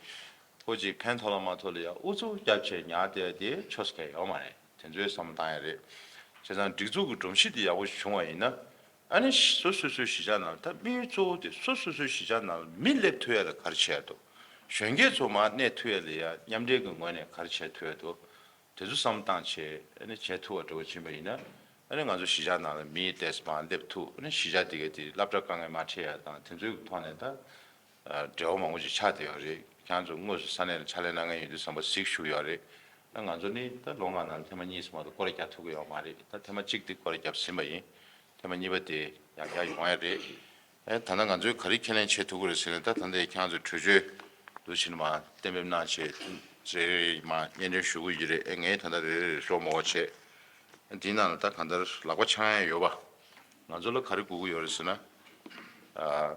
ཁོ་ཅིག་ཕན་ཐོགས་ལ་མ་ཐོགས་ལ་ཡང་ཨུ་ཚུགས་རྒྱབ་བྱས་ཉར་བསྡད་དེ་ཆོས་སུ་གལ་ཡོད་མ་རེད། དེ་ཚོའི་བསམ་བློ་བཏང་ཡག་རེད། བྱས་ཙང་སྒྲིག་འཛུགས་ཀྱི་སྒྲོམ་གཞི་དེ་ཡག་པོ་ཞིག་བྱུང་བ་ཡིན་ན་ཨ་ནི་སོ་སོ་སོའི་གཞིས་ཆགས་ནང་ད་དམིགས་ཡུལ་གཙོ་བོ་དེ་སོ་སོ་སོའི་གཞིས་ཆགས་ནང་མི་སླེབས་ཐུབ་ཡག་ལ་ག་རེ་བྱས་འདུག་གཞོན་སྐྱེས་ཚོ་མར་གནས་ཐུབ་ཡག་ལ་ཡང་མཉམ་འབྲེལ་གྱི་ངོས་ནས་ག་རེ་བྱས་ཐུབ་ཡག་འདུག་དེ་ཚོ་བསམ་བློ་བཏང་བྱས་ཨ་ནི་བྱེད་ཐུབ་པ་འདྲ་བོ་ཕྱིན་པ་ཡིན་ན་ཨ་ནི་ང་ཚོ་གཞིས་ཆགས་ནང་ལ་མི་ཏོག་ཙམ་མར་སླེབས་ཐུབ། ཨ་ནི་གཞིས་ཆགས་དེ་གའི་དེ་སློབ་གྲྭ་དཀའ་ངལ་མ་འཕྲད་ཡ་དང་དེ་ཚོའི་ཐོག་ནས་ད་འབྲེལ་བ་མང་པོ་ཞིག་ཆགས་བསྡད་ཡོད་རེད། ཁྱེད་རང་ཚོ་དངོས་སུ་ས་གནས་ལ་ཕྱག་ལས་གནང་མཁན་ཡིན་དུས་ཙམ་པ་གཟིགས་བཞུགས་ཡོད་རེད། ཨ་ང་ཚོ་ནི་ད་ལོ་ལྔ་ནང་ཐེངས་མ་གཉིས་སུ་མ་གཏོགས་སྐོར་ར་རྒྱག་ཐུབ་ཀྱི་ཡོད་མ་རེད། ད་ཐེངས་མ་གཅིག་དེ་སྐོར་ར་བརྒྱབ་ཟིན་པ་ཡིན། ཐེངས་མ་གཉིས་པ་དེ་ཡང་བསྐྱར་ཡོང་ཡ་རེད། ཨེ་ད་ལྟ་ང་ཚོས་ག་རེ་ཁས་ལེན་བྱེད་ཐུབ་ཀྱི་རེད་ཟེར་ན་ད་ད་ལྟའི་ཁྱེད་རང་ཚོ་གྲོས་ཆོད་འདུག་ཕྱིན་མ་གཏན་འབེབས་གནང་བྱས་རེ་རེ་མ་སྙན་སྒྲོན་ཞུ་གི་ཡོད་རེད། ཨེ་ངས་ད་ལྟ་རེ་རེ་རེ་ཤོག་མོ་བྱས་འདིའི་ནང་ལ་ད་གང་ལྟར་ལག་པ་འཆང་ཡ་ཡོད་པ། ང་ཚོ་ལ་ག་རེ་དགོས་ཀྱི་ཡོད་རེད་ཟེར་ན། ཨ་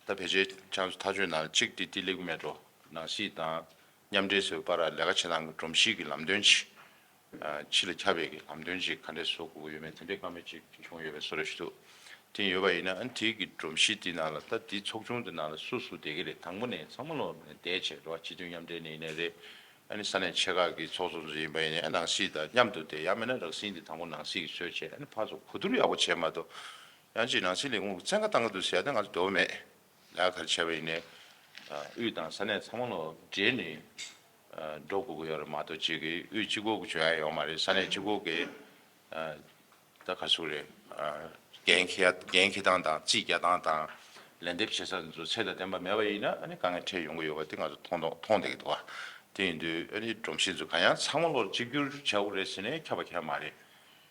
ད་ཕལ་ཆེར་ཁྱེད་རང་ཚོ་ཐག་གཅོད་ནང་གཅིག་དེ་ཏི་ལེགས་མེད་འགྲོ་ནང་སྲིད་དང་མཉམ་འབྲེལ་ཟེར་བའི་བར་ལ་ལས་ཀ་བྱེད་སྟངས་ཀྱི་སྒྲོམ་གཞི་གི་ལམ་སྟོན་ཅིག་ཕྱི་ལ་ཁྱབ་པའི་གི་ལམ་སྟོན་ཅིག་ག་འདྲས་བཟོ་དགོས་ཀྱི་ཡོད་མེད་དེ་འདྲའི་བཀའ་མོལ་ཅིག་བྱུང་ཡོད་པའི་བཟོ་འདྲ་ཞིག་འདུག་དེ་ཡོད་པ་ཡིན་ན་ཨ་ནི་དེའི་གི་སྒྲོམ་གཞི་དེ་ནང་ལ་ད་དེའི་ཚོགས་ཆུང་དེ་ནང་ལ་སུ་སུ་བསྡད་ཀྱི་རེད། དང་པོ་ནས་ཚང་མ་ལོག་ནས་བསྡད་བྱས་འགྲོ་བ་སྤྱི་མཐུན་མཉམ་འབྲེལ་ནས་ཡིན་ནའི་རེད། ཨ་ནི་ས་གནས་ཆེ་ཁག་གི་ཚོགས་གཙོ་ཚོ་ཡིན་པ་ཡིན་ནའི་ནང་སྲིད་དང་མཉམ་དུ་བསྡད། ཡང་མིན་ན་རགས་ཟིན་དེ་དང་པོ་ནང་སྲིད་ཀྱིས་བཟོས་བྱས་ཨ་ནི་ཕར་ཚུར་གོ་བསྡུར་ཡག་པོ་བྱས་མ་གཏོགས། ཡང་ཅིག་ནང་སྲིད་ལས་ཁུངས་བཙན་བཀའ་བཏང་གི་འདུག་ཟེར་ཡ་དེ་ང་ཚོ་འདོད་པ་མེད། ལས་ཀ་ག་རེ་བྱས་པ་ཡིན་ནའི་དབུས་དང་ས་གནས་ཚང་མ་ལོ་འབྲེལ་ནས་འགྲོ་དགོས་ཀྱི་ཡོད་རེད་མ་གཏོགས་ཅིག་གིས་དབུས་གཅིག་པོ་གིས་བྱུང་ཡ་ཡོད་མ་རེད། ས་གནས་གཅིག་པོ་གིས་ད་ག་ཚོད་རེད། འགན་འཁྱེར་འགན་འཁྱེར་སྟངས་དང་རྩིས་རྒྱག་སྟངས་དང་ལན་འདེབས་བྱེད་ས་ཚོ་ཚད་དང་ལྡན་པ་མེད་པ་ཡིན་ན་ཨ་ནི་དཀའ་ངལ་འཕྲད་ཡོང་གི་ཡོད་པ་དེ་ང་ཚོ་མཐོང་མཐོང་བསྡད་ཀྱི་འདུག་བ། དེ་ཡིན་དུས་ཨ་ནི་སྒྲོམ་གཞི་ཚོ་གང་ཡང་ཚང་མ་ལོར་གཅིག་གྱུར་བྱ་དགོས་རེད་ཟེར་ནས་ཁྱབ་པ་ཁྱབ་མ་རེད།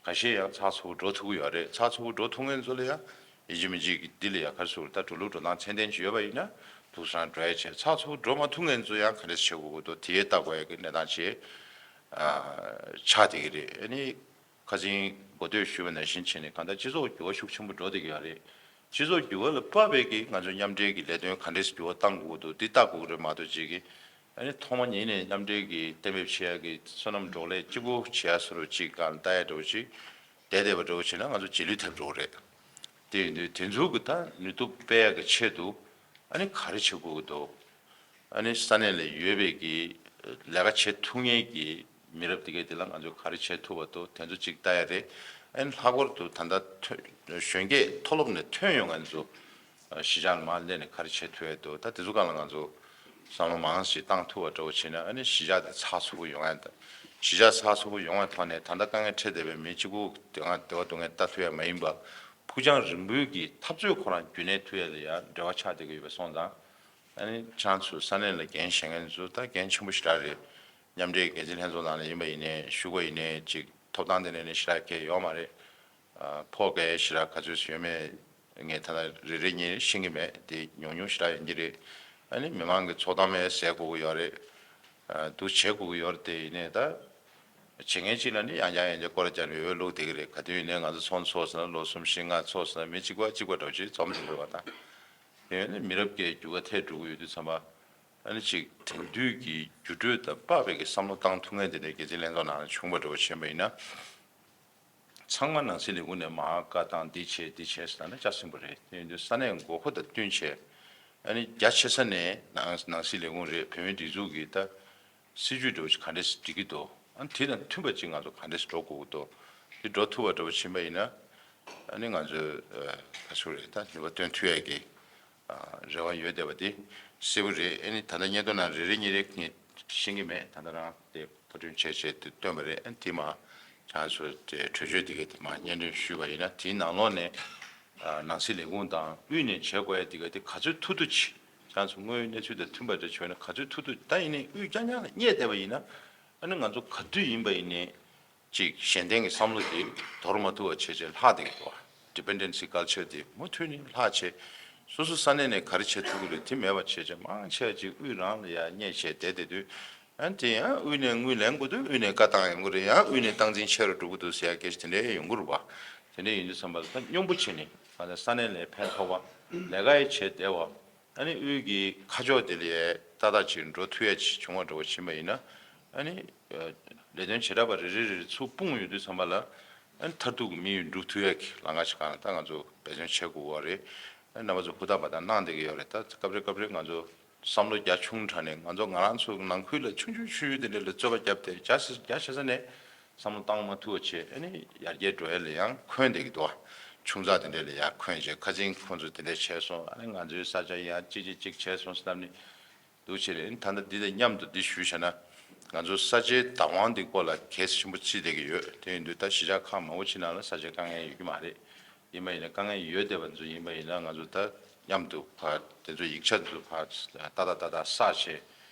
ཁ་ཤས་ཡང་ཚགས་ཚུད་པོ་འགྲོ་ཐུབ་ཀྱི་ཡོད་རེད། ཚགས་ཚུད་པོ་འགྲོ་ཐུབ་མཁན་ཚོ་ལ་ཡང་ཡིན་གཅིག་མིན་གཅིག་གི་འདི་ལ་ཡང་ག་རེ་ཟེར་ད་འགྲོ་ལུགས་འགྲོ་སྟངས་ཚད་ལྡན་ཅིག་ཡོད་པ་ཡིན་ན་ཐུགས་སང་འགྲོ་ཡ་བྱས། ཚགས་ཚུད་པོ་འགྲོ་མ་ཐུབ་མཁན་ཚོ་ཡང་ག་འདྲས་བྱེད་དགོས་ཀྱི་འདུག་དེ་ཡས་ལྟ་དགོས་ཡ་གི་གནས་སྟངས་ཅིག་ཆགས་བསྡད་ཀྱི་རེད། ཨ་ནི་ཁ་སང་འགོ་སྟོད་ཞུས་པ་ནང་བཞིན་བྱས་ནས་གང་ལྟར་སྤྱི་ཚོགས་འགྱུར་བ་ཤུགས་ཆེན་པོ་འགྲོ་བསྡད་ཀྱི་ཡོད་རེད། སྤྱི་ཚོགས་འགྱུར་བ་ལ་དཔག་པའི་གི་ང་ཚོ་མཉམ་འབྲེལ་གྱི་ལས་དོན་ག་འདྲས་འགྱུར་བ་གཏང་དགོས་ཀྱི་འདུག་འདི་ལྟ་དགོས་ཀྱི་རེད་མ་གཏོགས་ཅིག་གི་ཨ་ནི་ཐོག་མ་ཉིད་ནས་མཉམ་འབྲེལ་གྱི་གཏན་འབེབས་བྱེད་ཡ་གི་བསོད་ནམས་འབྲོག་ལས་གཅིག་པོ་བྱེད་ཡ་བཟོ་འདྲ་ཅིག་གང་ལྟ་ཡ་འདྲ་བོ་ཅིག་བསྡད་བསྡད་པ་འདྲ་བོ་བྱས་ན་ང་ཚོ་རྗེས་ལུས་ཐེབས་འགྲོ་གི་རེད། དེ་ཡིན་དུས་དེ་ཚོ་གི་ད་ནུས་སྟོབས་སྤེལ་ཡ་གི་ཆེད་དུ་ཨ་ནི་ག་རེ་བྱེད་དགོས་ཀྱི་འདུག་ཨ་ནི་ས་གནས་ལ་ཡོད་པའི་གི་ལས་ཀ་བྱེད་ཐུབ་མཁན་གྱི་མི་རབས་དེ་གའི་དེ་ལ་ང་ཚོས་ག་རེ་བྱེད་ཐུབ་པ་འདུག་དེ་ཚོ་གཅིག་ལྟ་ཡ་རེད། ཨ་ནི་ལྷག་པར་དུ་ད་ལྟ་ཐོན་གཞོན་སྐྱེས་མཐོ་སློབ་ནས་ཐོན་ཡོང་མཁན་ཚོ་གཞིས་ཆགས་ལ་མར་སླེབས་ནས་ག་རེ་བྱེད་ཐུབ་ཡ་འདུག་ད་དེ་ཚོ་སྒང་ལ་ང་ཚོ་བསམ་བློ་མང་ཞིག་བཏང་ཐུབ་པ་འདྲ་བོ་བྱས་ན་ཨ་ནི་གཞིས་ཆགས་དེ་ཚགས་ཚུད་པོ་ཡོང་ཡ་དང་། གཞིས་ཆགས་ཚགས་ཚུད་པོ་ཡོང་བའི་ཐོག་ནས་ད་ལྟ་དཀའ་ངལ་འཕྲད་བསྡད་པའི་མི་གཅིག་པུ་དེ་སྒང་བདེ་བ་སྡུག་བསྔལ་ལྟ་ཐུབ་ཡ་མ་ཡིན་པ། ཕུགས་རྒྱང་རིང་པོའི་གི་འཐབ་རྩོད་ཁོ་རང་རྒྱུན་གནས་ཐུབ་ཡ་ལ་ཡང་འབྲེལ་བ་ཆགས་བསྡད་ཀྱི་ཡོད་པ་སོང་ཙང་། ཨ་ནི་ཁྱེད་རང་ཚོ་ས་གནས་ལ་འགན་བཞེས་མཁན་ཚོ་ད་འགན་ཆེན་པོ་ཞེ་དྲག་རེད། མཉམ་འབྲེལ་འགན་འཛིན་ལྷན་ཚོགས་ནང་ལ་ཡིན་པ་ཡིན་ནའི་ཞུ་དགོས་ཡིན་ནའི་ཅིག་ཐོབ་ཐང་དེ་འདྲ་ནི་ཞེ་དྲག་གང་ཡང་ཡོད་མ་རེད། ཨ་ཕོགས་གང་ཡང་ཞེ་དྲག་ག་ཚོད་ཡོད་མེད་ངས་ད་ལྟ་རེ་རེ་གཉིས་ཤེས་ཀྱི་མེད། དེ་ཉུང་ཉུང་ཞེ་དྲག་ཡིན་གྱི་རེད། ཨ་ནི་མི་མང་གི་ཚོགས་གཏམ་ཡང་ཟེར་དགོས་ཀྱི་ཡོད་རེད། ཨ་འདུག་བྱེད་དགོས་ཀྱི་ཡོད་རེད། དེ་ཡིན་ནའི་ད་བྱེད་མཁན་གཅིག་ལ་ནི་ཡང་བསྐྱར་ཡང་བསྐྱར་སྐོར་ར་རྒྱག་ནས་འོས་བླུགས་བསྡད་ཀྱི་རེད། ག་དུས་ཡིན་ནའི་ང་ཚོ་ཚོགས་འདུ་ཚོགས་ཟིན་ན་ལོ་གསུམ་བཞི་ལྔ་ཚོགས་ཟིན་ན་མི་གཅིག་པ་གཅིག་པ་འདྲ་བོ་ཅིག་འཛོམས་ཟིན་དགོས་པ་དང་། དེ་ཡིན་ནའི་མི་རབས་ཀྱི་འགྱུར་བ་ཐེབས་འགྲོ་གི་ཡོད་དུས་ཙམ་པ། ཨ་ནི་ཅིག་དེང་དུས་ཀྱི་འགྱུར་འགྲོས་དང་དཔག་པའི་གི་བསམ་བློ་བཏང་ཐུབ་མཁན་དེ་འདྲའི་འགན་འཛིན་ལྷན་ཚོགས་ནང་ལ་བྱུང་བ་འདྲ་བོ་ཕྱིན་པ་ཡིན་ན། ཚང་མ་ནང་སྲིད་ལས་ཁུངས་ནས་མར་བཀའ་བཏང་འདི་བྱེད་འདི་བྱེད་ཟེར་ན་ལྕགས་སྲིན་པོ་རེད། དེ་ཡིན་དུས་ས་གནས་དགོས་མཁོ་དང་བསྟུན་བྱས། ཨ་ནི་རྒྱ་ཆེ་ས་ནས་ནང་ནང་སྲིད་ལས་ཁུངས་རེད། བོད་མིའི་སྒྲིག་འཛུགས་ཀྱི་ད་སྲིད་ཇུས་འདྲ་བོ་ཞིག་ག་འདྲས་སྒྲིག་གི་འདུག་ཨ་ནི་དེ་དང་མཐུན་པ་ཅིག་ང་ཚོ་ག་འདྲས་འགྲོ་དགོས་ཀྱི་འདུག་དེ་འགྲོ་ཐུབ་པ་འདྲ་བོ་ཕྱིན་པ་ཡིན་ན། ཨ་ནི་ང་ཚོས་ཨ་ག་ཚོད་རེད་ད་ནུས་པ་བཏོན་ཐུབ་ཡས་ཀྱི་རེ་བ་ཡོད་བསྡད་པ་དེ་གསལ་པོ་རེད། ཨ་ནི་ད་ལྟ་སྙན་ཐོ་ནང་རེ་རེ་གཉིས་རེ་ངས་ཤེས་ཀྱི་མེད། ད་ལྟ་རང་དེ་ཕབ་སྐྲུན་བྱས་བྱས་དེ་བཏོན་པ་རེད། ཨ་ནི་དེ་མ་ཁྱེད་ཚོ་དེ་གྲོས་ཆོད་དེ་ག་དེ་མ་སྙན་སྒྲོན་ཞུས་པ་ཡིན་ན་དེའི་ནང་ལོགས་ནས་ནང་སྲིད་ལས་ཁུངས་དང་དབུས་ནས་བྱེད་དགོས་ཡ་དེ་ག་དེ་ག་ཚོད་ཐུབ་ཐུབ་ཅིག་ཁྱེད་ཚོ་དངོས་ཡོད་གནས་ཚུལ་དང་མཐུན་པ་འདྲ་བྱུང་ན་ག་ཚོད་ཐུབ་ཐུབ་ད་ཡིན་ནའི་དབུས་རྐྱང་རྐྱང་ལ་བསྙད་བསྡད་པ་ཡིན་ན་ཨ་ནི་ང་ཚོ་ག་དུས་ཡིན་པ་ཡིན་ནའི། ཅིག་གཞན་བརྟེན་གྱི་བསམ་བློ་དེ་དོར་མ་ཐུབ་པ་བྱས་བྱས་ལྷག་བསྡད་ཀྱི་འདུག Dependency culture་དེ་མུ་མཐུད་ནས་ལྷག་བྱས། སོ་སོ་ས་གནས་ནས་ག་རེ་བྱེད་ཐུབ་ཀྱི་རེད་དེ་མེད་པ་བྱས་བྱས་མང་ཆེ་བ་ཅིག་དབུས་རང་ལ་ཡར་བསྙད་བྱས་བསྡད་བསྡད་དུས། ཨ་ནི་དེ་ཡང་དབུས་ནས་དངུལ་ལེན་དགོས་དུས་དབུས་ནས་བཀའ་བཏང་ཡོང་གི་རེད། ཡང་དབུས་ནས་སྟངས་འཛིན་ཆེ་རུ་འགྲོ་གི་འདུག་ཟེར་ཡ་སྐད་ཆ་དེ་འདྲ་ཡོང་གི་རེད་པ། དེ་འདྲ་ཡིན་དུས་ཙམ་པ་ལ་ད་སྙོམས་པོ་བྱས་ནས་ང་ཚོ་ས་གནས་ལ་ཕན་ཐོགས་པ་ལས་ཀ་ཡང་བྱས་བསྡད་པ། ཨ་ནི་དབུས་ཀྱི་ཁ་ཕྱོགས་དེ་ལ་ཏག་ཏག་ཅིག་འགྲོ་ཐུབ་ཡ་ཅིག་བྱུང་བ་འདྲ་བོ་ཕྱིན་པ་ཡིན་ན། ཨ་ནི་ལས་དོན་བྱེ་བྲག་པ་རེ་རེ་རེ་རེ་ཚུར་སྤུངས་ཡོང་དུས་ཙམ་པ་ལ། ཨ་ནི་མཐར་ཐུག་གི་དམིགས་ཡུལ་འགྲུབ་ཐུབ་ཡ་གི་ལམ་ཁ་ཞིག་གང་ལ་ད་ང་ཚོ་འབད་བརྩོན་བྱེད་དགོས་པ་རེད། ཨ་ནི་རྣམ་པ་ཚོ་ཧུར་ཐག་འབད་ཐག་གནང་བསྡད་ཀྱི་ཡོད་རེད། ད་སྐབས་རེ་སྐབས་རེ་ང་ཚོ་བསམ་བློ་རྒྱ་ཆུང་དྲགས་ནས་ང་ཚོ་ང་རང་ཚོ་ནང་ཁུལ་ལ་ཆུང་ཆུང་ཆུང་ཆུང་དེ་འདྲ་ལ་རྩོད་པ་བརྒྱབ་སྟེ་རྒྱ་ཆེ་རྒྱ་ཆེ་ས་ནས། བསམ་བློ་བཏང་མ་ཐུབ་པ་བྱས་ཨ་ནི་ཡར་རྒྱས་འགྲོ་ཡ་ལ་ཡང་འཁོན་བསྡད་ཀྱི་འདུག་ཆུང་ཙག་དེ་འདྲ་ལ་ཡར་འཁོན་བྱས་ཁ་སང་ཁོང་ཚོ་དེ་འདྲ་བྱས་སོང་། ཨ་ནི་ང་ཚོའི་ས་ཆ་ཡར་ཅིག་ཅིག་ཅིག་བྱས་སོང་ཟེར་ནས་འདུག་བྱས་རེད། ཨ་ནི་ད་ལྟ་འདི་དང་མཉམ་དུ་འདི་ཞུས་བྱས་ན་ང་ཚོ་ས་ཆའི་བདག་དབང་འདི་སྐོར་ལ་གལ་ཆེན་པོ་བརྩིས་བསྡད་ཀྱི་ཡོད། དེ་ཡིན་དུས་ད་གཞིས་ཆགས་ཁག་མང་པོ་ཅིག་ནང་ལ་ས་ཆའི་དཀའ་ངལ་ཡོད་ཀྱི་མ་རེད། ཡིན་པ་ཡིན་ན་དཀའ་ངལ་ཡོད་བསྡད་པ་ཚོ་ཡིན་པ་ཡིན་ན་ང་ཚོ་ད་མཉམ་དུ་ཕར་དེ་ཚོ་ཡིག་ཆ་ཚོ་ཕར་ཏག་ཏག་ཏག་ཏག་བསགས་བྱས།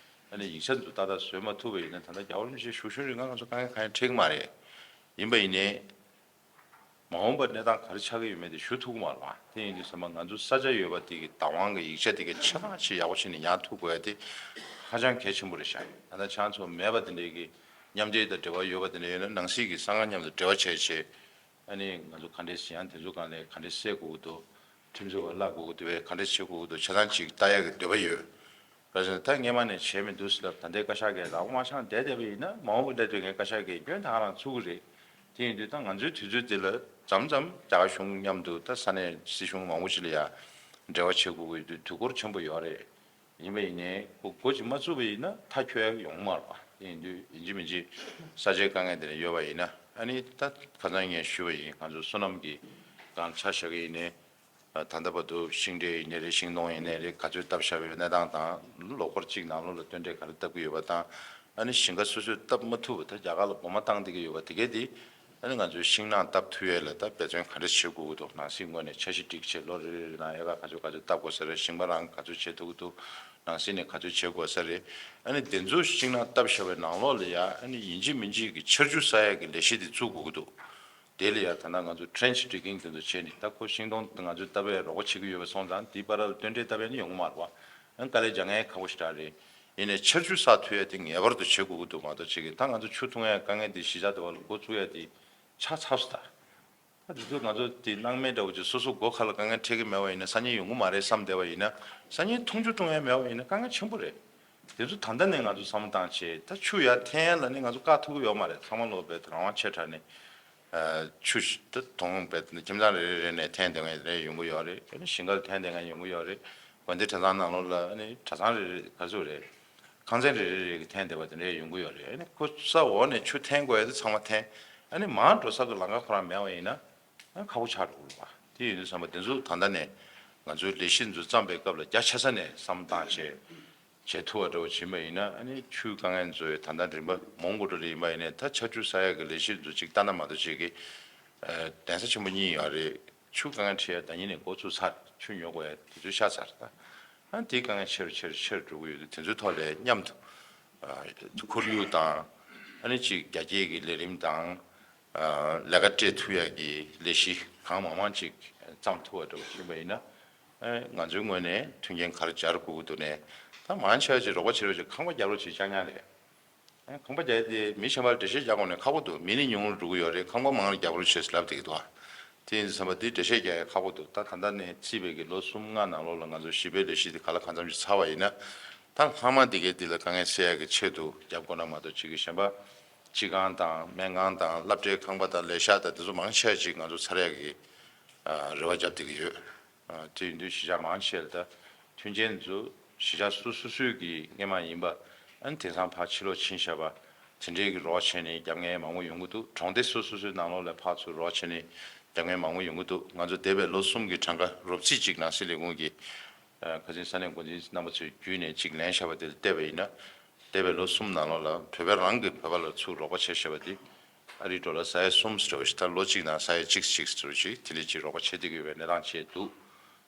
ཨ་ནི་ཡིག་ཆ་ཚོ་ཏག་ཏག་བཟོས་མ་ཐུབ་པ་ཡིན་ན་ད་ལྟ་རྒྱལ་བ་རིན་པོ་ཆེ་བཞུགས་ཤུལ་རིང་ང་ང་ཚོ་དཀའ་ངལ་གང་ཡང་འཕྲད་ཀྱི་མ་རེད། ཡིན་པ་ཡིན་ནའི། མ་འོངས་པར་གནས་སྟངས་ག་རེ་ཆགས་ཀྱི་ཡོད་མེད་དེ་ཞུ་ཐུབ་ཀྱི་མ་རེད་པ། དེ་ཡིན་དུས་ཙམ་པ་ང་ཚོ་ས་ཆ་ཡོད་པ་དེ་གི་བདག་དབང་གི་ཡིག་ཆ་དེ་གི་ཆ་ཚང་ཞིག་ཡག་པོ་བྱས་ནས་ཉར་ཐུབ་དགོས་ཡ་དེ་ཧ་ཅང་གལ་ཆེན་པོ་རེད་ཤག་ད་ལྟ་ཁྱེད་ཚོ་མེད་པ་དེ་འདྲའི་གི་མཉམ་འབྲེལ་དང་འབྲེལ་བ་ཡོད་པ་དེ་འདྲ་ཡོད་ན་ནང་སྲིད་ཀྱི་གསང་བ་མཉམ་དུ་འབྲེལ་བ་བྱས་བྱས། ཨ་ནི་ང་ཚོ་ག་འདྲས་ཡང་དེ་ཚོ་སྒང་ལ་ག་འདྲས་སེལ་དགོས་ཀྱི་འདུག་ཁྲིམས་བཟོ་བ་བརླག་དགོས་ཀྱི་འདུག་བས་ག་འདྲས་བྱེད་དགོས་ཀྱི་འདུག་ཆ་ཚང་ཅིག་ལྟ་ཡག་གི་འདོད་པ་ཡོད། ག་ཟེར་ན་ད་སྔས་མ་ནས་བྱས་མི་འདུག་ཟེར་ལབ་ད་ལྟའི་བཀའ་ཤག་གིས་ལག་པ་མ་འཆང་བསྡད་བསྡད་པ་ཡིན་ན་མ་འོངས་པ་སླེབས་དུས་ངས་བཀའ་ཤག་གི་སྐྱོན་ད་ག་རང་ཚུགས་ཀྱི་རེད། དེ་ཡིན་དུས་ད་ང་ཚོའི་དུས་ཚོད་འདི་ལ་མཚམས་མཚམས་རྒྱ་གར་གཞུང་མཉམ་དུ་ད་ས་གནས་སྲིད་གཞུང་མང་པོ་ཞིག་ལ་ཡང་འབྲེལ་བ་བྱེད་དགོས་ཀྱི་འདུག་དུས་འཁོར་ཆེན་པོ་ཡོད་རེད། ཡིན་པ་ཡིན་ནའི་ཁོ་འགོ་ཅིག་མ་བཙུགས་པ་ཡིན་ན་མཐའ་འཁྱོལ་ཡག་ཡོང་གི་མ་རེད་པ། དེ་ཡིན་དུས་ཡིན་གཅིག་མིན་གཅིག་ས་ཆའི་དཀའ་ངལ་དེ་འདྲ་ཡོད་པ་ཡིན་ན་ཨ་ནི་ད་ཁ་སང་ངས་ཞུས་པ་ཡིན། ང་ཚོ་བསོད་ནམས་ཀྱི་ དང་ཆ་བཞག་གི་ཡིན་ནའི། ད་ལྟ་བར་དུ་ཤིང་འབྲས་ཡིན་ནའི་རེད། ཤིང་སྡོང་ཡིན་ནའི་རེད། ག་ཚོད་བཏབ་བཞག་པའི་གནས་སྟངས་དང་། ལོ་འཁོར་གཅིག་ནང་ལོགས་ལ་སྟོན་འབྲས་ག་རེ་བཏབ་ཀྱི་ཡོད་པ་དང་། ཨ་ནི་ཞིང་ཁ་སོ་སོས་བཏབ་མ་ཐུབ་པ། ད་རྒྱ་གར་ལ་སྒོ་མ་བཏང་བསྡད་ཀྱི་ཡོད་པ་དེ་གས་དེ། ཨ་ནི་ང་ཚོས་ཤིང་ནགས་བཏབ་ཐུབ་ཡས་ལ་ད་འབད་བརྩོན་ག་འདྲ་བྱེད་དགོས་ཀྱི་འདུག་ནང་སྲིད་ངོས་ནས་འཆར་གཞི་སྒྲིག་བྱས། ལོ་རེ་རེ་རེ་ནང་ཨེ་ཀར་ག་ཚོད་ག་ཚོད་བཏབ་དགོས་ས་རེད། ཞིང་པ་རང་ག་ཚོད་བྱེད་ཐུབ་ཀྱི་འདུག་ནང་སྲིད་ནས་ག་ཚོད་བྱེད་དགོས་ས་རེད། ཨ་ནི་དེ་ཚོ་ཤིང་ནགས་བཏབ་བཞག་པའི་ནང་ལོགས་ལ་ཡ། ཨ་ནི་ཡིན་གཅིག་མིན་གཅིག་གི་ཆར་ཆུ་བསགས་ཡས་ཀྱི་ལས་གཞི་དེ་བཙུགས་དགོས་ཀྱི་འདུག་དེ་ལ་ཡ་ད་ལྟ་ང་ཚོ་trench digging དེ་ཚོ་བྱས་ནས། ད་ཁོ་ཤིང་སྡོང་ང་ཚོས་བཏབ་པའི་རོགས་པ་བྱེད་ཀྱི་ཡོད་པ་སོང་ཙང་། དེའི་བར་ལ་སྟོན་འབྲས་བཏབ་ཡས་ནི་ཡོང་གི་མ་རེད་པ། ཨ་ནི་དཀའ་ལས་རྒྱག་མཁན་ཁག་པོ་ཞེ་དྲག་རེད། ཡིན་ནའི་ཆར་ཆུ་བསགས་ཐུབ་ཡས་དེ་ངེས་པར་དུ་བྱེད་དགོས་ཀྱི་འདུག་མ་གཏོགས་ཅིག་གིས། ད་ང་ཚོ་ཆུ་འཐུང་ཡས་དཀའ་ངལ་དེ་གཞིས་ཆགས་དེ་བ་ལ་འགོ་བཙུགས་ཡས་དེ་ཆགས་ཚར་སོང་ད། ད་དེ་ཚོ་ང་ཚོ་དེ་སྣང་མེད་འདྲ་བོ་ཅིག་སོ་སོ་སྒོ་ཁ་ལ་དཀའ་ངལ་འཕྲད་ཀྱི་མེད་པ་ཡིན་ན། སང་ཉིན་ཡོང་གི་མ་རེད་བསམ་བསྡད་པ་ཡིན་ན། སང་ཉིན་འཐུང་ཆུ་འཐུང་ཡས་མེད་པ་ཡིན་ན་དཀའ་ངལ་ཆེན་པོ་རེད། དེ་ཚོ་ད་ལྟ་ནས་ང་ཚོ་བསམ་བློ་བཏང་བྱས། ད་ཆུ་ཡར་འཐེན་ཡས་ལ་ནི་ང་ཚོ་བཀག་ཐུབ་ཀྱི་ཡོད་མ་རེད། ཚང་མ་ལོག་པའི་རང་དབང་ཆེ་དྲགས་ནས། ཨ། ཆུ་ཞིག་ད་དོང་པའི་ཁྱིམ་ཚང་རེ་རེ་རེ་ནས་འཐེན་བསྡད་མཁན་རེ་ཡོང་གི་ཡོད་རེད། ཨ་ནི་ཞིང་ཁར་འཐེན་བསྡད་མཁན་ཡོང་གི་ཡོད་རེད། དགོན་སྡེ་གྲྭ་ཚང་ནང་ལོགས་ལ། ཨ་ནི་གྲྭ་ཚང་རེ་རེ་ག་ཚོད་རེད། ཁང་ཚན་རེ་རེ་རེ་གི་འཐེན་བསྡད་པ་དེ་འདྲ་ཡོང་གི་ཡོད་རེད། ཨ་ནི་ཁོ་ས་འོག་ནས་ཆུ་འཐེན་དགོས་ཡ་དེ་ཚང་མ་འཐེན། ཨ་ནི་མར་འགྲོ་ས་གི་ལམ་ཁ་ཁོ་རང་མེད་པ་ཡིན་ན། ཨ་ནི་ཁག་པོ་ཆགས་འགྲོ་གི་རེད་པ། དེ་ཡིན་དུས་ཙམ་པ་དེ་ཚོ་ད་ལྟ་ནས་ང་ཚོའི་ལས་གཞི་འཛུགས་བརྩམས་པའི་སྐབས་ལ་རྒྱ་ཆེ་ས་ནས་བསམ་བློ་བཏང་བྱས་བྱེད་ཐུབ་པ་འདྲ་བོ་བྱིན་པ་ཡིན་ན། ཨ་ནི་ཆུའི་དཀའ་ངལ་ཚོ་ད་ལྟ་རིམ་པ་མང་པོ་འགྲོ་རེ་ཡིན་པ་ཡིན་ནའི། ད་ཆར་ཆུ་བསགས་ཡག་གི་ལས་གཞི་ཚོ་གཅིག་ལྟ་ན་མ་གཏོགས་ཅིག་གི། ཨ། གདན་ས་ཆེན་པོ་གཉིས་ཡོད་རེད། ཆུ་དཀའ་ངལ་འཕྲད་ཡ་ད་ཉིན་ནས་འགོ་ཚུགས་ཚར། ཆུ་ཉོ་དགོས་ཡ་དེ་ཚོ་ཤར་ཚར་ད། ཨ་ནི་དེའི་དཀའ་ངལ་ཆེ་རུ་ཆེ་རུ་ཆེ་རུ་འགྲོ་གི་ཡོད་དུས། དེ་ཚོའི་ཐོག་ལ་མཉམ་དུ། ཨ། ཁོར་ཡུག་དང་། ཨ་ནི་གཅིག་རྒྱ་སྐྱེད་ཀྱི་ལས་རིམ་དང་། ཨ། ལས་ཀ་སྤྲད་ཐུབ་ཡ་གི་ལས་གཞི་གང་མང་མང་ཅིག་བརྩམས་ཐུབ་པ་འདྲ་བོ་ཕྱིན་པ་ཡིན་ན། ཨ། ང་ཚོའི་ངོས་ནས་མཐུན་རྐྱེན་ག་རེ་སྦྱར་དགོས་ཀྱི་འདུག་ནས། ད་མང་ཆེ་བ་ཅིག་རོགས་པ་བྱེད་རོགས་བྱེད། ཁང་པ་རྒྱབ་རོགས་བྱེད་རྐྱང་རྐྱང་རེད། ཨ། ཁང་པ་རྒྱག་ཡ་དེ་མི་གཞན་པར་འགྲེལ་བཤད་རྒྱག་དགོས་ནས་ཁག་པོ་འདུག་མི་ནི་ཉུང་རུ་འགྲོ་གི་ཡོད་རེད། ཁང་པ་མང་རུ་རྒྱག་རོགས་བྱེད་ཟེར་ལབ་བསྡད་ཀྱི་འདུག་དེ་ཡིན་དུས་ཙམ་པ་འདི་འགྲེལ་བཤད་རྒྱག་ཡ་ཁག་པོ་འདུག་ད་ད་ལྟ་ནས་བརྩིས་པའི་གི་ལོ་གསུམ་ལྔ་ནང་ལོགས་ལ་ང་ཚོ་ཞིང་པའི་ལས་གཞི་འདི་ག་ལ་གང་འཚམ་ཞིག་ཚར་བ་ཡིན་ན། ད་ལྷག་མ་འདི་གའི་འདི་ལ་དཀའ་ངལ་སེལ་ཡ་གི་ཆེད་དུ་རྒྱབ་དགོས་ན་མ་གཏོགས་ཅིག་གི། གཞན་པ་སྤྱི་ཁང་དང་སྨན་ཁང་དང་སློབ་གྲྭའི་ཁང་པ་དང་ལས་ཤག་དང་དེ་ཚོ་མང་ཆེ་བ་ཅིག་ང་ཚོ་ཚར་ཡ་གི། ཨ། རེ་བ་རྒྱབ་བསྡད་ཀྱི་ཡོད། ཨ། དེ་ཡིན་དུས་གཞིས་ཆགས་མང་ཆེ་ལ་ད་མཐུན་རྐྱེན་ཚོ་གཞིས་ཆགས་སོ་སོ་སོའི་གི་སྔོན་མ་ཡིན་པ། ཨ་ནི་དེང་སང་ཕར་ཕྱི་ལོགས་ཕྱིན་བཞག་པ་དེ་འདྲའི་གི་རོགས་བྱས་ནས་རྒྱབ་མཁན་མང་པོ་ཡོང་གི་འདུག་གྲོང་སྡེ་སོ་སོ་སོའི་ནང་ལོགས་ལ་ཕར་ཚུར་རོགས་བྱས་ནས་རྒྱབ་མཁན་མང་པོ་ཡོང་གི་འདུག་ང་ཚོ་འདས་པའི་ལོ་གསུམ་གྱི་གྲངས་ཀ་རོབ་རྩིས་ཅིག་ནང་སྲིད་ལས་ཁུངས་ཀྱི། ཨ། ཁ་སང་ས་གནས་འགོ་འཛིན་རྣམ་པ་ཚོས་བརྒྱུད་ནས་ཅིག་ལེན་བཞག་པ་དེ་ལ་བལྟས་པ་ཡིན་ན། འདས་པའི་ལོ་གསུམ་ནང་ལོགས་ལ་བོད་པ་རང་གིས་བོད་པ་ལ་ཚུར་རོགས་པ་བྱས་བཞག་པ་དེ། ཨ་རིའི་ཌོ་ལར་ས་ཡ་གསུམ་ཟེར་བ་ཞིག་ད་ལོ་གཅིག་ནང་ས་ཡ་གཅིག་གཅིག་ཟེར་བ་ཞིག་དེ་འདྲ་ཅིག་རོགས་པ་བྱེད་བསྡད་ཀྱི་ཡོད་པའི་གནས་སྟངས་བཅས་འདུག་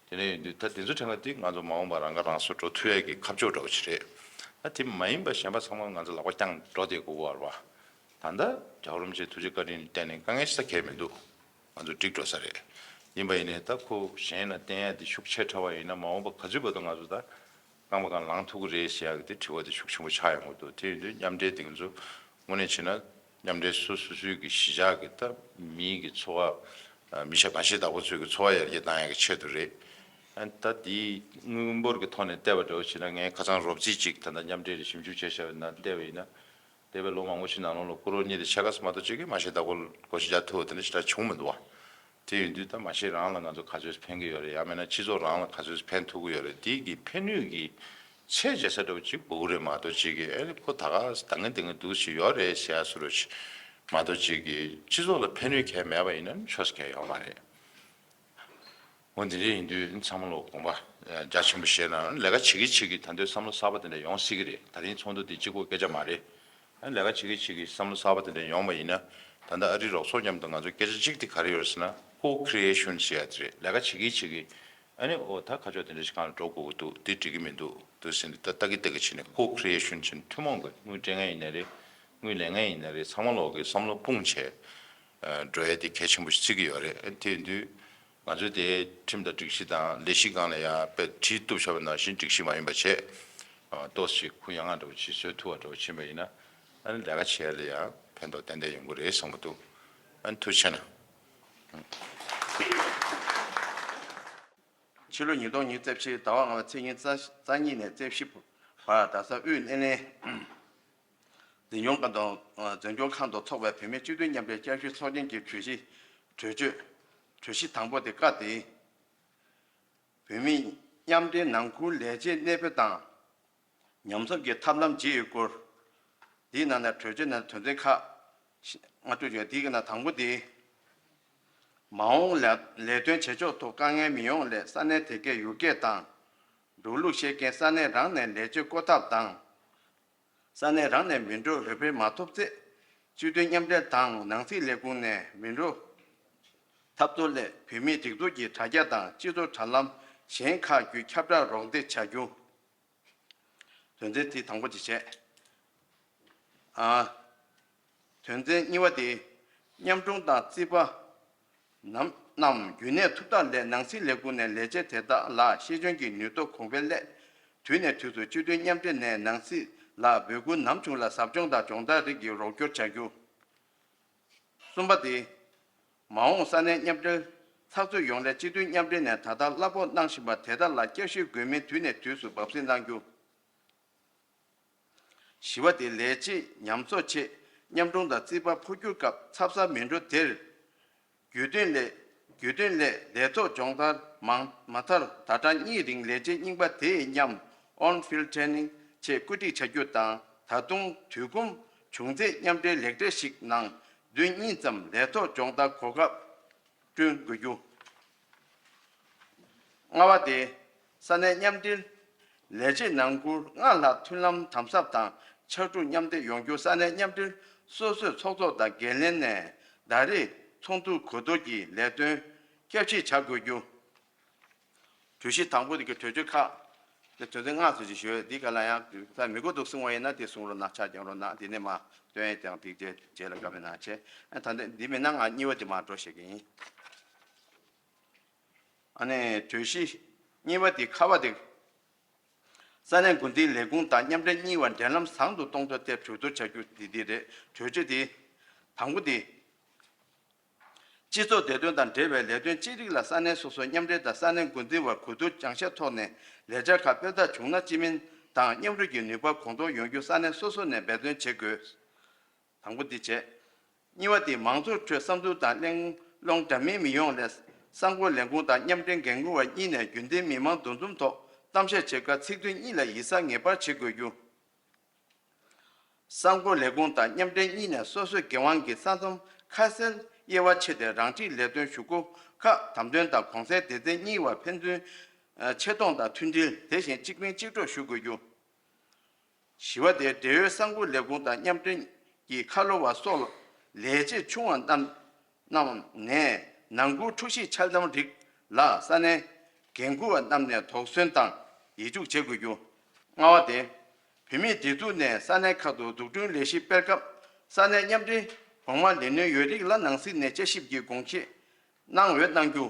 དེ་འདྲ་ཡིན་དུས་ད་དེ་ཚོ་ཕྲན་ག་དེ་ང་ཚོ་མ་འོངས་པར་རང་ཁ་རང་གསོ་འགྲོ་ཐུབ་ཡས་ཀྱི་ཁ་ཕྱོགས་འདྲ་བོ་ཞིག་རེད། ད་དེ་མ་ཡིན་པ་གཞན་པ་ཚང་མ་ང་ཚོ་ལག་པ་བརྐྱངས་འགྲོ་བསྡད་དགོས་པ་རེད་པ། ད་ལྟ་རྒྱལ་བ་རིན་པོ་ཆེའི་ཐུགས་རྗེ་བཀའ་དྲིན་བརྟེན་ནས་དཀའ་ངལ་ཞིག་ད་གང་ཡང་མི་འདུག་ང་ཚོ་འགྲིག་འགྲོ་ས་རེད། ཡིན་པ་ཡིན་ནའི་ད་ཁོ་གཞན་ལ་བརྟེན་ཡ་དེ་ཤུགས་ཆེ་དྲགས་པ་ཡིན་ན། མ་འོངས་པ་ག་ཚོད་བར་དུ་ང་ཚོ་ད་རྐང་པ་གང་ལངས་ཐུབ་ཀྱི་རེད་ཟེར་ཡག་གི་དེ་དྲི་བ་དེ་ཤུགས་ཆེན་པོ་ཆགས་ཡོང་གི་འདུག་དེ་ཡིན་དུས་མཉམ་འབྲེལ་དེ་ང་ཚོ་དངོས་གནས་བྱས་ན་མཉམ་འབྲེལ་སོ་སོ་སོའི་གི་གཞིས་ཆགས་ཀྱི་ད་མིའི་གི་འཚོ་བ། མི་ཤ་ང་ཤ་བདག་པོ་ཚོའི་གི་འཚོ་བ་ཡར་རྒྱས་བཏང་ཡག་གི་ཆེད་དུ་རེད། ཨ་ནི་ད་དེའི་དངུལ་འབོར་གྱི་ཐོག་ནས་བལྟས་པ་འདྲ་བོ་བྱས་ན། ངས་ཁ་སང་རོབ་རྩིས་ཅིག་ད་ལྟ་མཉམ་འབྲེལ་ཞིབ་འཇུག་བྱས་བཞག་པའི་ནང་བལྟས་པ་ཡིན་ན། འདས་པའི་ལོ་མང་པོ་ཞིག་ནང་ལོགས་ལ་ཀོ་རོ་གཉིས་དེ་ཕྱེད་ཀ་ཙམ་མ་གཏོགས་ཅིག་གིས་མ་ཤེས་བདག་པོ་བགོ་བཤའ་རྒྱག་ཐུབ་པ་དེ་འདྲ་ཞེ་དྲག་བྱུང་མི་འདུག་བ། དེ་ཡིན་དུས་ད་མ་ཤེས་རང་ལ་ང་ཚོ་ག་ཚོད་ཕན་གྱི་ཡོད་རེད། ཡང་མིན་ན་སྤྱི་ཚོགས་རང་ལ་ག་ཚོད་ཕན་ཐོགས་ཀྱི་ཡོད་རེད། དེ་གི་ཕན་ནུས་ཀྱི་ཚད་འཇལ་ས་འདྲ་བོ་ཅིག་དགོས་ཀྱི་རེད་མ་གཏོགས་ཅིག་གིས། ཨེ་ཁོ་ད་ག་ད་ངན་དེ་ངན་འདུག་ཞིག་ཡོད་རེད་ཟེར་ཡ་བཟོ་འདྲ་བོ་ཅིག་མ་གཏོགས་ཅིག་གིས་སྤྱི་ཚོགས་ལ་ཕན་ནུས་གང་ཡང་མེད་པ་ཡིན་ན་ཆོག་ས་གང་ཡང་ཡོད་མ་རེད། འོ་འདི་འདྲ་ཡིན་དུས་ཚང་མ་ལོག་དགོངས་པ་རྒྱ་ཆེན་པོ་བཞེས་ན། ལས་ཀ་བྱེད་ཀྱི་བྱེད་ཀྱི་ད་དུང་བསམ་བློ་གསར་པ་དེ་འདྲ་ཡོང་སྲིད་ཀྱི་རེད། ད་རིང་ཚོགས་འདུ་འདི་གཅིག་པོ་སྐད་ཆ་མ་རེད། ཨ་ལས་ཀ་བྱེད་ཀྱི་བྱེད་ཀྱི་བསམ་བློ་གསར་པ་དེ་འདྲ་ཡོང་བ་ཡིན་ན། ད་ལྟ་ཨ་རི་རོགས་ཚོགས་མཉམ་དུ་ང་ཚོ་སྐད་ཆ་གཅིག་དེ་ག་རེ་ཡོད་རེད་ཟེར་ན། ཀོ་ཀི་རི་ཨེ་ཤན་ཟེར་ཡ་དེ་རེད། ལས་ཀ་བྱེད་ཀྱི་བྱེད་ཀྱི། ཨ་ནི་འོ་ད་ཁ་ཕྱོགས་དེ་འདྲ་ཞིག་སྒང་ལ་འགྲོ་དགོས་ཀྱི་འདུག་འདི་འགྲིག་གི་མི་འདུག་འདུག་ཟེར་ནས་ད་ལྟ་གི་ལྟ་གི་བྱས་ནས། ཀོ་ཀི་རི་ཨེ་ཤན་བྱས་ནས་ཐུན་མོང་གི་དངུལ་སྤྲད་མཁན་ཡིན་ན་རེད། དངུལ་ལེན་མཁན་ཡིན་ན་རེད། ཚང་མ་ལོག་གི་བསམ་བློ་སྤུངས་བྱས་འགྲོ་ཡ་དེ་གལ་ཆེན་པོ་ཞིག་བརྩི་གི་ཡོད་རེད། དེ་ཡིན་དུས་ང་ཚོའི་དེ་ཁྲིམས་དང་སྒྲིག་གཞི་དང་ལས་གཞི་སྒང་ལ་ཡ་དཔེ་བྲིས་གཏུབ་བཞག་པ་ནང་བཞིན་སྒྲིག་གཞི་མ་ཡིན་པ་བྱས། ཨ་ཏོག་ཙམ་ཁུངས་ཡངས་པ་འདྲ་བོ་ཅིག་བཟོ་ཐུབ་པ་འདྲ་བོ་ཕྱིན་པ་ཡིན་ན། ཨ་ནི་ལས་ཀ་བྱེད་ཡ་ལ་ཡ་ཕན་ཐོགས་ཏན་ཏན་ཡོང་གི་རེད་བསམ་གྱི་འདུག་ཨ་ནི་ཐུགས་རྗེ་ཆེ་གནང་། ཕྱི་ལོ་ཉིས་སྟོང་ཉི་ཤུ་རྩ་བཞི་ཟླ་བ་ལྔ་པའི་ཚེས་ཉི་ཤུ་རྩ་གཉིས་ནས་རྩ་བཞི་བར་རྡ་ས་དབུས་སྣེ་ལེན་འཛིན་སྐྱོང་ཁང་དང་། འཛིན་སྐྱོང་ཁང་དུ་འཚོགས་པའི་བུད་མེད་སྤྱི་མཐུན་མཉམ་འབྲེལ་བསྐྱར་ཞིབ་ཚོགས་ཆེན་གྱི་གྲོས་གཞི་གྲོས་ཆོད། གྲོས་གཞི་དང་པོ་དེ་བཀའ་སྟེ། བུད་མེད་མཉམ་འབྲེལ་ནང་ཁུལ་ལས་བྱེད་གནས་སྤོ་དང་། ཉམས་གསོ་གི་ཐབས་ལམ་བརྗེ་ཡི་སྐོར། འདིའི་ནང་ནས་གྲོས་ཆོད་ནང་དོན་ཚན་ཁག་ལྔ་དྲུག་ཡོད། འདིའི་ནང་དང་པོ་དེ། མ་འོངས་ལ་ལས་དོན་བྱེད་ཕྱོགས་ཐོག་དཀའ་ངལ་མི་ཡོང་སླད་ས་གནས་དེ་གའི་ཡུལ་སྐད་དང་། འབྲུག་ལུགས་ཤེས་མཁན་ས་གནས་རང་ནས་ལས་བྱེད་བསྐོ་ཐབས་དང་། ས་གནས་རང་ནས་མི་འགྲོ་རེ་འབོད་མ་ཐུབ་ཚེ། སྤྱི་མཐུན་མཉམ་འབྲེལ་དང་ནང་སྲིད་ལས་ཁུངས་ནས་མི་འགྲོ་འཐབ་རྩོད་སླད་བོད་མིའི་སྒྲིག་འཛུགས་ཀྱི་དྲ་རྒྱ་དང་སྤྱི་ཚོགས་དྲ་ལམ་གཞན་ཁག་བརྒྱུད་ཁྱབ་བསྒྲགས་རོགས་འདེགས་བྱ་རྒྱུ། དོན་ཚན་དེ་དང་པོ་དེ་བྱས། ཨ། དོན་ཚན་གཉིས་པ་དེ། མཉམ་དྲུང་དང་རྩིས་པ། ནམ་རྣམས་རྒྱུན་གནས་ཐུབ་ཐབས་སླད་ནང་སྲིད་ལས་ཁུངས་ནས་ལས་བྱེད་དེ་དག་ལ་ཤེས་འཇོན་གྱི་ནུས་སྟོབས་གོང་འཕེལ་སླད། དུས་ནས་དུས་སུ་སྤྱི་མཐུན་མཉམ་འབྲེལ་ནས་ནང་སྲིད་ལ་འབོད་སྐུལ་ནམ་བྱུང་ལ་ཟབ་སྦྱོང་དང་སྦྱོང་བརྡར་རིགས་ཀྱི་རོགས་སྐྱོར་བྱ་རྒྱུ། གསུམ་པ་དེ། མ་འོངས་ས་གནས་མཉམ་འབྲེལ་ཚགས་ཚུད་ཡོང་སླད་སྤྱི་མཐུན་མཉམ་འབྲེལ་ནས་ད་ལྟ་གླ་ཕོགས་གནང་བཞིན་པ་དེ་དག་ལ་བསྐྱར་ཞིབ་དགོས་མིན་དུས་ནས་དུས་སུ་འབབ་སྲིད་གནང་རྒྱུ། བཞི་པ་དེ་ལས་བྱེད་ཉམས་གསོག་ཆེད་མཉམ་དྲུང་དང་རྩིས་པ་འཕོ་འགྱུར་སྐབས་ཚབ་གསར་མི་འགྲོ་དེར། རྒྱུས་སྟོན་སླད་རྒྱུས་སྟོན་སླད་ལས་ཐོག་སྦྱོང་བརྡར་མང་མ་མཐར་ཟླ་གྲངས་གཉིས་རིང་ལས་བྱེད་རྙིང་པ་དེ་ཡི་མཉམ་on field training ཆེད་བཀོད་སྒྲིག་བྱ་རྒྱུ་དང་ད་དུང་དུས་ཁོམ་བྱུང་ཚེ་མཉམ་འབྲེལ་ལེགས་གྲས་ཤིག་ནང་བདུན་གཉིས་ཙམ་ལས་ཐོག་སྦྱོང་བརྡར་གོ་སྐབས་བསྐྲུན་དགོས་རྒྱུ། ལྔ་པ་དེ། ས་གནས་མཉམ་འབྲེལ། ལས་བྱེད་ནང་ཁུལ་སྔར་ལྷག་མཐུན་ལམ་དམ་ཟབ་དང་ཕྱར་གྲུ་མཉམ་འདེགས་ཡོང་རྒྱུ། ས་གནས་མཉམ་འབྲེལ་སོ་སོའི་ཚོགས་གཙོ་དང་འགན་ལེན་ནས་ཟླ་རེའི་ཚོགས་འདུ་གོ་བསྡུར་གྱི་ལས་དོན་བསྐྱར་ཞིབ་བྱ་དགོས་རྒྱུ། གྲོས་གཞི་དང་པོ་དེ་གའི་གྲོས་ཆོད་ཁག་དེ་དོན་ཚན་ལྔ་ཙམ་ཞིག་ཞུས། འདི་ག་ལ་ཡང་ད་མི་གོ་འདུག་གསུང་བ་ཡིན་ན་དེ་གསུང་རོགས་གནང་། ཆ་རྐྱང་རོགས་གནང་། དེ་ནས་མ་སྟོན་ཡས་དང་དེ་རྗེས་རྗེས་ལ་དགའ་བའི་ནང་བྱས། ཨ་ད་འདི་འདི་མིན་ན་ང་གཉིས་པ་དེ་མ་འགྲོ་ཞེས་ཀྱི་ཡིན། ཨ་ནི་གྲོས་གཞི་གཉིས་པ་དེ་ཁ་བ་དེ། ས་གནས་འགོ་འཛིན་ལས་ཁུངས་དང་མཉམ་འབྲེལ་གཉིས་བར་འབྲེལ་ལམ་བཟང་དུ་གཏོང་ཐབས་ཐད་གྲོས་བསྡུར་བྱ་རྒྱུ་དེ་འདི་རེད། གྲོས་ཆོད་དེ། དང་པོ་དེ། སྤྱི་ཚོགས་བདེ་དོན་དང་འབྲེལ་བའི་ལས་དོན་ཅི་རིགས་ལ་ས་གནས་སོ་སོའི་མཉམ་འབྲེལ་དང་ས་གནས་འགོ་འཛིན་བར་གོ་བསྡུར་སྦྱང་བཤད་ཐོག་ནས་ལས་འཆར་ཁག་སྤེལ་ཐབས་བྱུང་ན་སྤྱི་མི་དང་མཉམ་རུབ་ཀྱི་ནུས་པ་གོང་མཐོར་ཡོང་རྒྱུ་ས་གནས་སོ་སོ་ནས་འབད་བརྩོན་བྱེད་དགོས། དང་པོ་འདི་བྱས། གཉིས་པ་དེ་མང་ཚོགས་ཁྲོད་བསམ་ཚུལ་དང་གླེང་སློང་འདྲ་མིན་མི་ཡོང་སླད་གསར་འགོད་ལས་ཁུངས་དང་མཉམ་འབྲེལ་འགན་འཁུར་བ་གཉིས་ནས་རྒྱུན་ལྡན་མི་མང་འདུ་འཛོམས་ཐོག་གཏམ་བཤད་བྱེད་སྐབས་ཚིག་དོན་གཉིས་ལ་ཡིག་ཚགས་ངེས་པར་བྱེད་དགོས་རྒྱུ། གསར་འགོད་ལས་ཁུངས་དང་མཉམ་འབྲེལ་གཉིས་ནས་སོ་སོའི་འགན་དབང་གི་ས་མཚམས་ཁ་གསལ་དབྱེ་བ་ཕྱེ་སྟེ་རང་འཁྲིའི་ལས་དོན་ཞུ་སྒོ་ཁག་དམ་དོན་དང་གོང་གསལ་སྡེ་ཚན་གཉིས་བར་ཕན་ཚུན་ཆེ་མཐོང་དང་མཐུན་སྒྲིལ་དེ་བཞིན་གཅིག་ཕན་གཅིག་གྲོགས་ཞུ་དགོས་རྒྱུ། བཞི་པ་དེ་འབྲེལ་ཡོད་གསར་འགོད་ལས་ཁུངས་དང་མཉམ་འབྲེལ་གྱི་ཁ་ལོ་བ་སོགས་ལས་བྱེད་ཆུང་བ་རྣམས་རྣམས་ནས་ནང་ཁུལ་འཁྲུག་གཞི་འཆལ་གཏམ་རིགས་ལ་ས་གནས་འགན་འཁུར་བ་རྣམས་ནས་དོགས་ཟོན་དང་ཡིད་འཇུག་བྱེད་དགོས་རྒྱུ། ལྔ་པ་དེ། བོད་མིའི་སྒྲིག་འཛུགས་ནས་ས་གནས་ཁག་ཏུ་འཛུགས་སྐྲུན་ལས་གཞི་སྤེལ་སྐབས་ས་གནས་མཉམ་འབྲེལ་གོང་མ་ལས་སྣོན་ཡོད་རིགས་ལ་ནང་སྲིད་ནས་དཔྱད་ཞིབ་ཀྱི་དགོངས་བཞེས་གནང་འོས་གནང་རྒྱུ།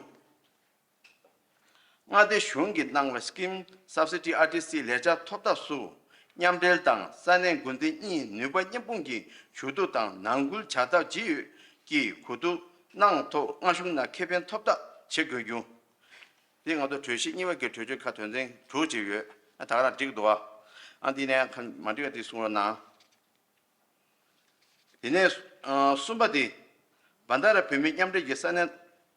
མངའ་སྡེ་གཞུང་གིས་གནང་བའི་Scheme Subsidy R T C ལས་འཆར་ཐོབ་ཐབས་སུ་མཉམ་འབྲེལ་དང་ས་གནས་འགོ་འཛིན་གཉིས་ནུས་པ་མཉམ་སྤུངས་ཀྱིས་ཞུ་གཏུག་དང་ནང་ཁུལ་བྱ་ཐབས་ཇི་ཡོད་ཀྱིས་གོ་བསྡུར་གནང་ཐོག་སྔ་གཞུག་ན་ཁེ་ཕན་ཐོབ་ཐབས་བྱེད་དགོས་རྒྱུ། འདི་ང་ཚོ་གྲོས་གཞི་གཉིས་པ་གི་གྲོས་ཆོད་ཁག་དོན་ཚན་དྲུག་ཅིག་ཡོད། ཨ་ད་ག་རང་འགྲིག་འདུག་ཨ། ཨ་འདི་ནས་ཁ་མ་འགྲིག་པ་དེ་གསུང་རོགས་གནང་། དེ་ནས་ཨ་གསུམ་པ་དེ། བན་ད་ར་བོད་མིའི་མཉམ་འབྲེལ་གྱི་ས་གནས་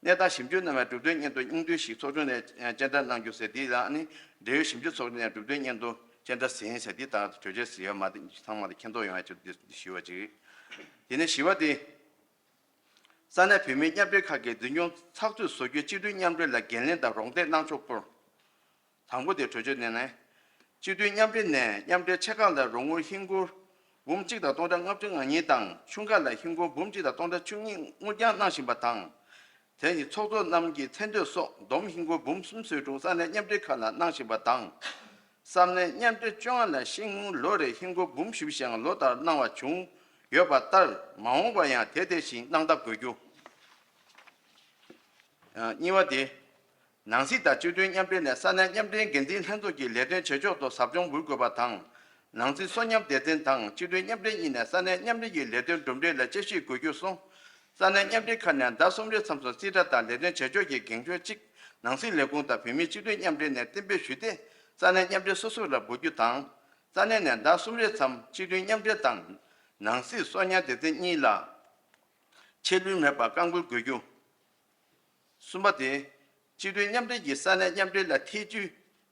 གནས་སྟངས་ཞིབ་འཇུག་གནང་བའི་གྲུབ་དོན་སྙན་ཐོ་སྙིང་བསྡུས་ཤིག་ཚོགས་ཆུང་ནས་ཨ་སྤྱན་འདྲེན་གནང་རྒྱུ་ཟེར་འདི་ལ་ཨ་ནི་འབྲེལ་ཡོད་ཞིབ་འཇུག་ཚོགས་ཆུང་ནས་གྲུབ་དོན་སྙན་ཐོ་སྤྱན་འདྲེན་ཟིན་ཡིན་ཟེར་འདི་དང་གྲོས་ཆོད་ཟིན་ཡོད་མ་དེ་ཚང་མ་ལ་མཁྱེན་རྟོགས་ཡོང་ཡ་ཆེད་དུ་ཞུ་བ་ཅིག་དེ་ནས་བཞི་པ་དེ། ས་གནས་བོད་མིའི་མཉམ་འབྲེལ་ཁག་གི་འཛིན་སྐྱོང་ཚགས་ཚུད་བཟོ་རྒྱུའི་སྤྱི་མཐུན་མཉམ་འབྲེལ་ལ་འགན་ལེན་དང་རོགས་འདེགས་གནང་ཕྱོགས་སྐོར། དང་པོ་དེ་གྲོས་ཆོད་ནས་ནས། སྤྱི་མཐུན་མཉམ་འབྲེལ་ནས་མཉམ་འབྲེལ་ཆེ་ཁག་ལ་རོགས་དངུལ་ཧིན་སྒོར་འབུམ་གཅིག་དང་སྟོང་ཕྲག་ལྔ་བཅུ་ང་གཉིས་དང་ཆུང་ཁག་ལ་ཧིན་སྒོར་འབུམ་གཅིག་དང་སྟོང་ཕྲག་བཅུ་གཉིས་དངུལ་རྐྱང་གནང་བཞིན་པ་དང་། དེ་ཡི་ཚོགས་གཙོ་རྣམས་ཀྱི་མཚན་བསྟོད་སོགས་བསྡོམས་ཧིན་སྒོར་འབུམ་གསུམ་བཟོས་དྲུང་ས་གནས་མཉམ་འབྲེལ་ཁག་ལ་གནང་བཞིན་པ་དང་། ས་གནས་མཉམ་འབྲེལ་བཅོ་ལྔ་ལ་ཤིང་ལོ་རེར་ཧིན་སྒོར་འབུམ་བཞི་བཞིའང་ལོ་ལྟར་གནང་བ་བྱུང་ཡོད་པ་ལྟར་མ་འོངས་པར་ཡང་དེ་དེ་བཞིན་གནང་ཐབས་དགོས་རྒྱུ། གཉིས་པ་དེ། ནང་སྲིད་དང་སྤྱི་མཐུན་མཉམ་འབྲེལ་ནས་ས་གནས་མཉམ་འབྲེལ་འགན་འཛིན་ལྷན་ཚོགས་ཀྱི་ལས་དོན་བྱེད་ཕྱོགས་ཐོག་ཟབ་སྦྱོང་འབུལ་དགོས་པ་དང་། ནང་སྲིད་གསོ་ཉམས་སྡེ་ཚན་དང་སྤྱི་མཐུན་མཉམ་འབྲེལ་གཉིས་ནས་ས་གནས་མཉམ་འབྲེལ་གྱི་ལས་དོན་གྲུབ་འབྲས་ལ་དཔྱད་ཞིབ་དགོས་རྒྱུ་སོགས། ས་གནས་མཉམ་འབྲེལ་ཁག་ནས་ཟླ་གསུམ་རེའི་མཚམས་སུ་རྩིས་ཁྲ་དང་ལས་དོན་བྱེད་ཕྱོགས་ཀྱི་འགེངས་ཤོག་གཅིག་ནང་སྲིད་ལས་ཁུངས་དང་བོད་མིའི་སྤྱི་མཐུན་མཉམ་འབྲེལ་ནས་གཏན་འབེབས་ཞུས་ཏེ། ས་གནས་མཉམ་འབྲེལ་སོ་སོ་ལ་འབུལ་རྒྱུ་དང་། ས་གནས་ནས་ཟླ་གསུམ་རེའི་མཚམས་སྤྱི་མཐུན་མཉམ་འབྲེལ་དང་། ནང་སྲིད་གསོ་ཉམས་སྡེ་ཚན་གཉིས་ལ། ཆད་ལུས་མེད་པར་བཀག་འགོག་དགོས་རྒྱུ། གསུམ་པ་དེ། སྤྱི་མཐུན་མཉམ་འབྲེལ་གྱི་ས་གནས་མཉམ་འབྲེལ་ལ་ཐེ་ཇུས་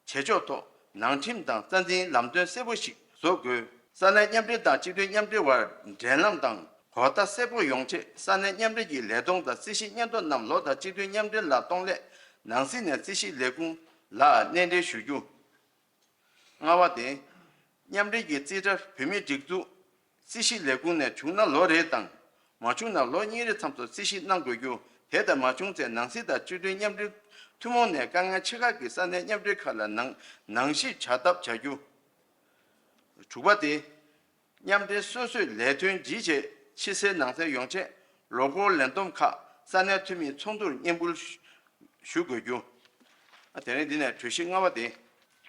བྱེད་ཕྱོགས་ཐོག་ནང་ཁྲིམས་དང་རྩ་འཛིན་ལམ་སྟོན་གསལ་པོ་ཞིག་བཟོ་དགོས། ས་གནས་མཉམ་འབྲེལ་དང་སྤྱི་མཐུན་མཉམ་འབྲེལ་བར་འབྲེལ་ལམ་དང་ གོ་བརྡ་གསལ་པོ་ཡོང་ཆེད་ས་གནས་མཉམ་འབྲེལ་གྱི་ལས་དོན་དང་རྩིས་ཞིབ་སྙན་ཐོ་རྣམས་ལོ་དང་སྤྱི་འཐུས་མཉམ་འབྲེལ་ལ་གཏོང་སླད་ནང་སྲིད་ནས་རྩིས་ཞིབ་ལས་ཁུངས་ལ་སྣེ་འདྲེན་ཞུ་རྒྱུ། ལྔ་པ་དེ། མཉམ་འབྲེལ་གྱི་རྩིས་ཁྲ་བོད་མིའི་སྒྲིག་འཛུགས་རྩིས་ཞིབ་ལས་ཁུངས་ནས་བྱུང་ན་ལོ་རེ་དང་། མ་བྱུང་ན་ལོ་གཉིས་རེ་མཚམས་སུ་རྩིས་ཞིབ་གནང་དགོས་རྒྱུ། དེ་ལྟར་མ་བྱུང་ཚེ་ནང་སྲིད་དང་སྤྱི་མཐུན་མཉམ་འབྲེལ་ཐུན་མོང་ནས་དཀའ་ངལ་ཆེ་ཁག་གི་ས་གནས་མཉམ་འབྲེལ་ཁག་ལ་ནང་ནང་ཞིབ་བྱ་ཐབས་བྱ་རྒྱུ། དྲུག་པ་དེ། མཉམ་འབྲེལ་སོ་སོས་ལས་དོན་ཇི་བྱེད་ཕྱི་གསལ་ནང་གསལ་ཡོང་ཆེད་ལོ་འཁོར་ལས་བསྡོམས་ཁག་ས་གནས་འཐུས་མིའི་ཚོགས་འདུར་སྙན་འབུལ་ཞུ་དགོས་རྒྱུ། ཨ། དེ་རིང་འདི་ནས་གྲོས་གཞི་ལྔ་པ་དེ།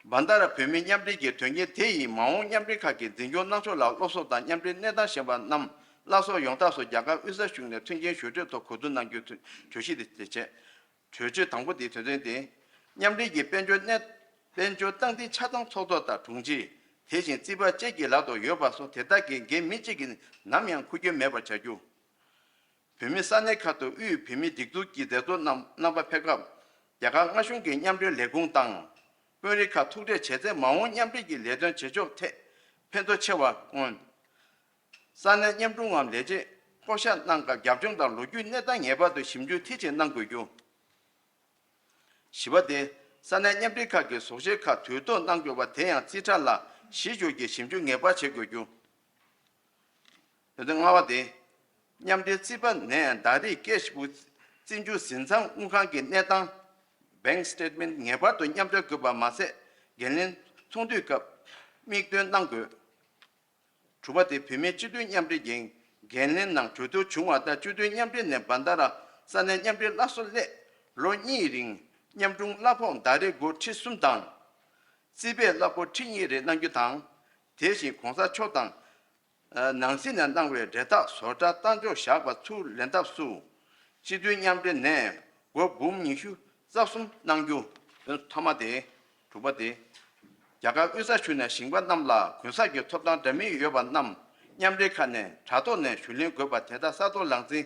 བན་ད་ར་བོད་མིའི་མཉམ་འབྲེལ་གྱི་དོན་རྐྱེན་དེ་ཡིས་མ་འོངས་མཉམ་འབྲེལ་ཁག་གི་འཛིན་སྐྱོང་གནང་ཕྱོགས་ལ་སློབ་གསོ་དང་མཉམ་འབྲེལ་གནས་སྟངས་གཞན་པ་རྣམས་སླར་གསོ་ཡོང་ཐབས་སུ་རྒྱ་གར་དབུས་ས་གཞུང་ནས་མཐུན་རྐྱེན་ཞུ་གཏུག་ཐོག་གོ་བསྡུར་གནང་རྒྱུའི་གྲོས་གཞི་དེ་བྱས། གྲོས་ཆོད་དང་པོ་དེའི་དོན་ཚན་དེ། མཉམ་འབྲེལ་གྱི་དཔལ་འབྱོར་གནས་དཔལ་འབྱོར་སྟངས་འཛིན་ཆ་ཚང་ཚོགས་གཙོ་དང་དྲུང་ཆེ། དེ་བཞིན་རྩིས་པ་བཅས་ཀྱི་ལག་ཏུ་ཡོད་པ་སོགས་དེ་དག་གི་འགན་མི་གཅིག་གིས་ནམ་ཡང་འཁུར་རྒྱུ་མེད་པར་བྱ་རྒྱུ། བོད་མི་ས་གནས་ཁག་ཏུ་དབུས་བོད་མིའི་སྒྲིག་འཛུགས་ཀྱི་མཛད་གཙོ་རྣམ་རྣམ་པ་ཕེབས་སྐབས་རྒྱ་གར་མངའ་གཞུང་གི་མཉམ་འབྲེལ་ལས་ཁུངས་དང་། དཔོན་རིགས་ཁག་ཐུག་འཕྲད་བྱས་ཚེ་མ་འོངས་མཉམ་འབྲེལ་གྱི་ལས་དོན་བྱེད་ཕྱོགས་ཐད་ཕན་ཐོགས་ཆེ་བར་མངོན། ས་གནས་མཉམ་དྲུང་ངམ་ལས་བྱེད་བསྐོ་གཞག་གནང་སྐབས་རྒྱབ་ལྗོངས་དང་ལོ་རྒྱུས་གནས་སྟངས་ངེས་པར་དུ་ཞིབ་འཇུག་མཐིལ་ཕྱིན་གནང་དགོས་རྒྱུ། བཞི་པ་དེ། ས་གནས་མཉམ་འབྲེལ་ཁག་གི་བཟོ་གཞིའི་ཁག་དུས་ཐོག་གནང་དགོས་པ་དེ་ཡང་རྩིས་ཁྲ་ལ་གཞི་བཅོལ་གྱིས་ཞིབ་འཇུག་ངེས་པར་བྱེད་དགོས་རྒྱུ། དོན་ཚན་ལྔ་པ་དེ། མཉམ་འབྲེལ་རྩིས་པ་ནས་ཟླ་རེའི་ཀེཤ་བུག་རྩིས་འཇོག་འཛིན་བཟང་དངུལ་ཁང་གི་གནས་སྟངས་bank statement ངེས་པར་དུ་མཉམ་སྤྲོད་དགོས་པ་མ་ཟད། འགན་ལེན་ཚོགས་འདུའི་སྐབས་མིག་སྟོན་གནང་དགོས། དྲུག་པ་དེ། བོད་མིའི་སྤྱི་མཐུན་མཉམ་འབྲེལ་གྱི་འགན་ལེན་ནང་གྲོས་བསྡུར་བྱུང་བ་ལྟར་སྤྱི་མཐུན་མཉམ་འབྲེལ་ནས་བན་ད་ར་ས་གནས་མཉམ་འབྲེལ་སླར་གསོ་སླད་ལོ་གཉིས་རིང་མཉམ་དྲུང་གླ་ཕོགས་ཟླ་རེ་དགུ་ཁྲི་གསུམ་དང་། རྩིས་པའི་གླ་ཕོགས་ཁྲི་གཉིས་རེ་གནང་རྒྱུ་དང་། དེ་བཞིན་གོང་ས་མཆོག་དང་། ནང་སྲིད་ནས་གནང་བའི་འབྲེལ་ཐག་བཟོ་གྲྭ་གཏན་འཇགས་བཞག་པ་ཚུར་ལེན་ཐབས་སུ། སྤྱི་མཐུན་མཉམ་འབྲེལ་ནས་སྒོར་འབུམ་ཉི་ཤུ་རྩ་གསུམ་གནང་རྒྱུ། མཐའ་མ་དེ། དྲུག་པ་དེ། རྒྱ་གར་དབུས་ས་ཁུལ་ནས་ཞིང་པ་རྣམས་ལ་གུན་གསབ་ཀྱི་ཐོབ་ཐང་འདྲ་མིན་ཡོད་པ་རྣམས་མཉམ་འབྲེལ་ཁང་ནས་དྲ་ཐོག་ནས་ཞུ་ལེན་དགོས་པ་དེ་དག་ས་ཐོག་ལག་འཛིན་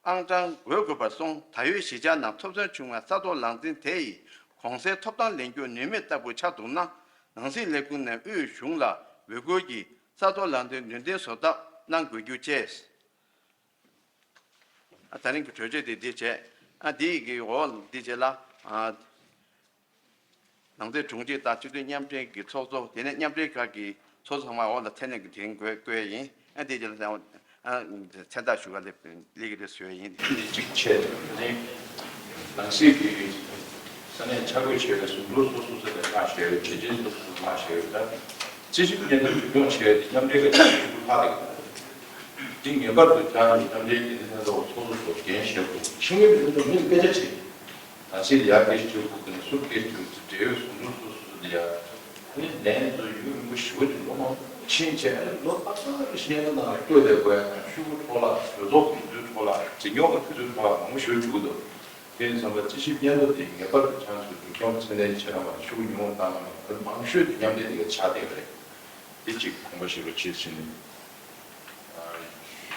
ཨང་གྲངས་འགོད་དགོས་པར་སོང་། ད་ཡོད་གཞིས་ཆགས་ནང་ཐོབ་ཐང་བྱུང་བའི་ས་ཐོག་ལག་འཛིན་དེ་ཡིས་གོང་གསལ་ཐོབ་ཐང་ལེན་རྒྱུ་ནུས་མེད་ལྟ་བུ་ཆགས་འདུག་ན། ནང་སྲིད་ལས་ཁུངས་ནས་དབུས་གཞུང་ལ་འབོད་སྐུལ་གྱིས་ས་ཐོག་ལག་འཛིན་ནུས་ལྡན་བཟོ་ཐབས་གནང་དགོས་རྒྱུ་བཅས། ཨ། ད་རིང་གི་གྲོས་ཆོད་དེ་འདི་བྱས། ཨ། འདི་གི་འོག་འདི་བྱས་ལ། ཨ། ནང་སྲིད་དྲུང་ཆེ་དང་སྤྱི་འཐུས་མཉམ་འབྲེལ་གྱི་ཚོགས་གཙོ། དེ་ནས་མཉམ་འབྲེལ་ཁག་གི་ཚོགས་གཙོ་ཚང་མ་འོག་ལ་མཚན་གནས་ཀྱི་དེ་རིང་བཀོད་བཀོད་ཡིན། ཨ། དེ་རྗེས་ལ་ཨ། མཚན་རྟགས་ཞུ་ག་ལས་ལས་ཀྱི་རེ་བཟོས་ཡིན། འདི་གཅིག་བྱས་ནས་ནང་སྲིད་ཀྱི་ས་གནས་ཆ་བགོས་བྱས་པའི་ཟུང་དྲུང་སོ་སོ་ས་ནས་མངགས་བྱས་པའི་གྲོས་ཆོད་སོ་སོ་མངགས་བྱས་པའི་ད་རྩིས་ཞིབ་སྙན་ཐོ་བརྒྱུད་སྐྱོང་བྱས་ཏེ་མཉམ་འབྲེལ་གྱི་ཚོགས་འདུ་ལྷག་རེད། འདི་ངེས་པར་དུ་ཀྱང་མཉམ་འབྲེལ་གྱི་ལྷན་ཚོགས་ཚོགས་གཙོ་ཚོ་འགན་བཞེས་དགོས། ཤེས་ཡོན་གྱི་ལྷན་ཚོགས་མི་ལ་སྐད་ཆ་དྲིས། ད་ཕྱིར་ཡར་སྐད་ཆ་དྲི་དགོས་ཀྱི་ནི་སུར་སྐད་ཆ་དྲི་དགོས་ཀྱི་འབྲེལ་ཡོད་ཟུང་དྲུང་སོ་སོ་དེ་ཡ། ཨ་ནི་ལན་དུ་ཡུན་རིང་པོ་ཞུ་གི་འདུག་མོ། ཕྱིན་ཆད་ཨ་ནི་ལོ་ཏག་ཏག་གི་ཤེས་ཡོན་ནང་བསྐྱོད་བསྡད་དགོས་ཡ་དང་ཤོག་གུ་འཕྲོ་བརླག་གྲོས་ཚོགས་ཀྱི་དུས་ཚོད་འཕྲོ་བརླག་འཛིན་སྐྱོང་གི་དུས་ཚོད་འཕྲོ་བརླག་མང་པོ་ཞིག་འགྲོ་གི་འདུག་དེ་ཡིན་ཙང་པ་རྩིས་ཞིབ་སྙན་ཐོ་དེ་ངེས་པར་དུ་ཆང་ཚོས་སྒྲུབ་སྐྱོང་ཚད་ལྡན་བྱེད་རང་བ་ཤུགས་ཉུང་བཏང་ནས་མང་ཤོས་དེ་མཉམ་ལས་དེ་ག་ཆགས་བསྡད་པ་རེད། དེ་གཅིག་དགོངས་པ་བཞེས་རོགས་བྱེད་ཟེར་ནས་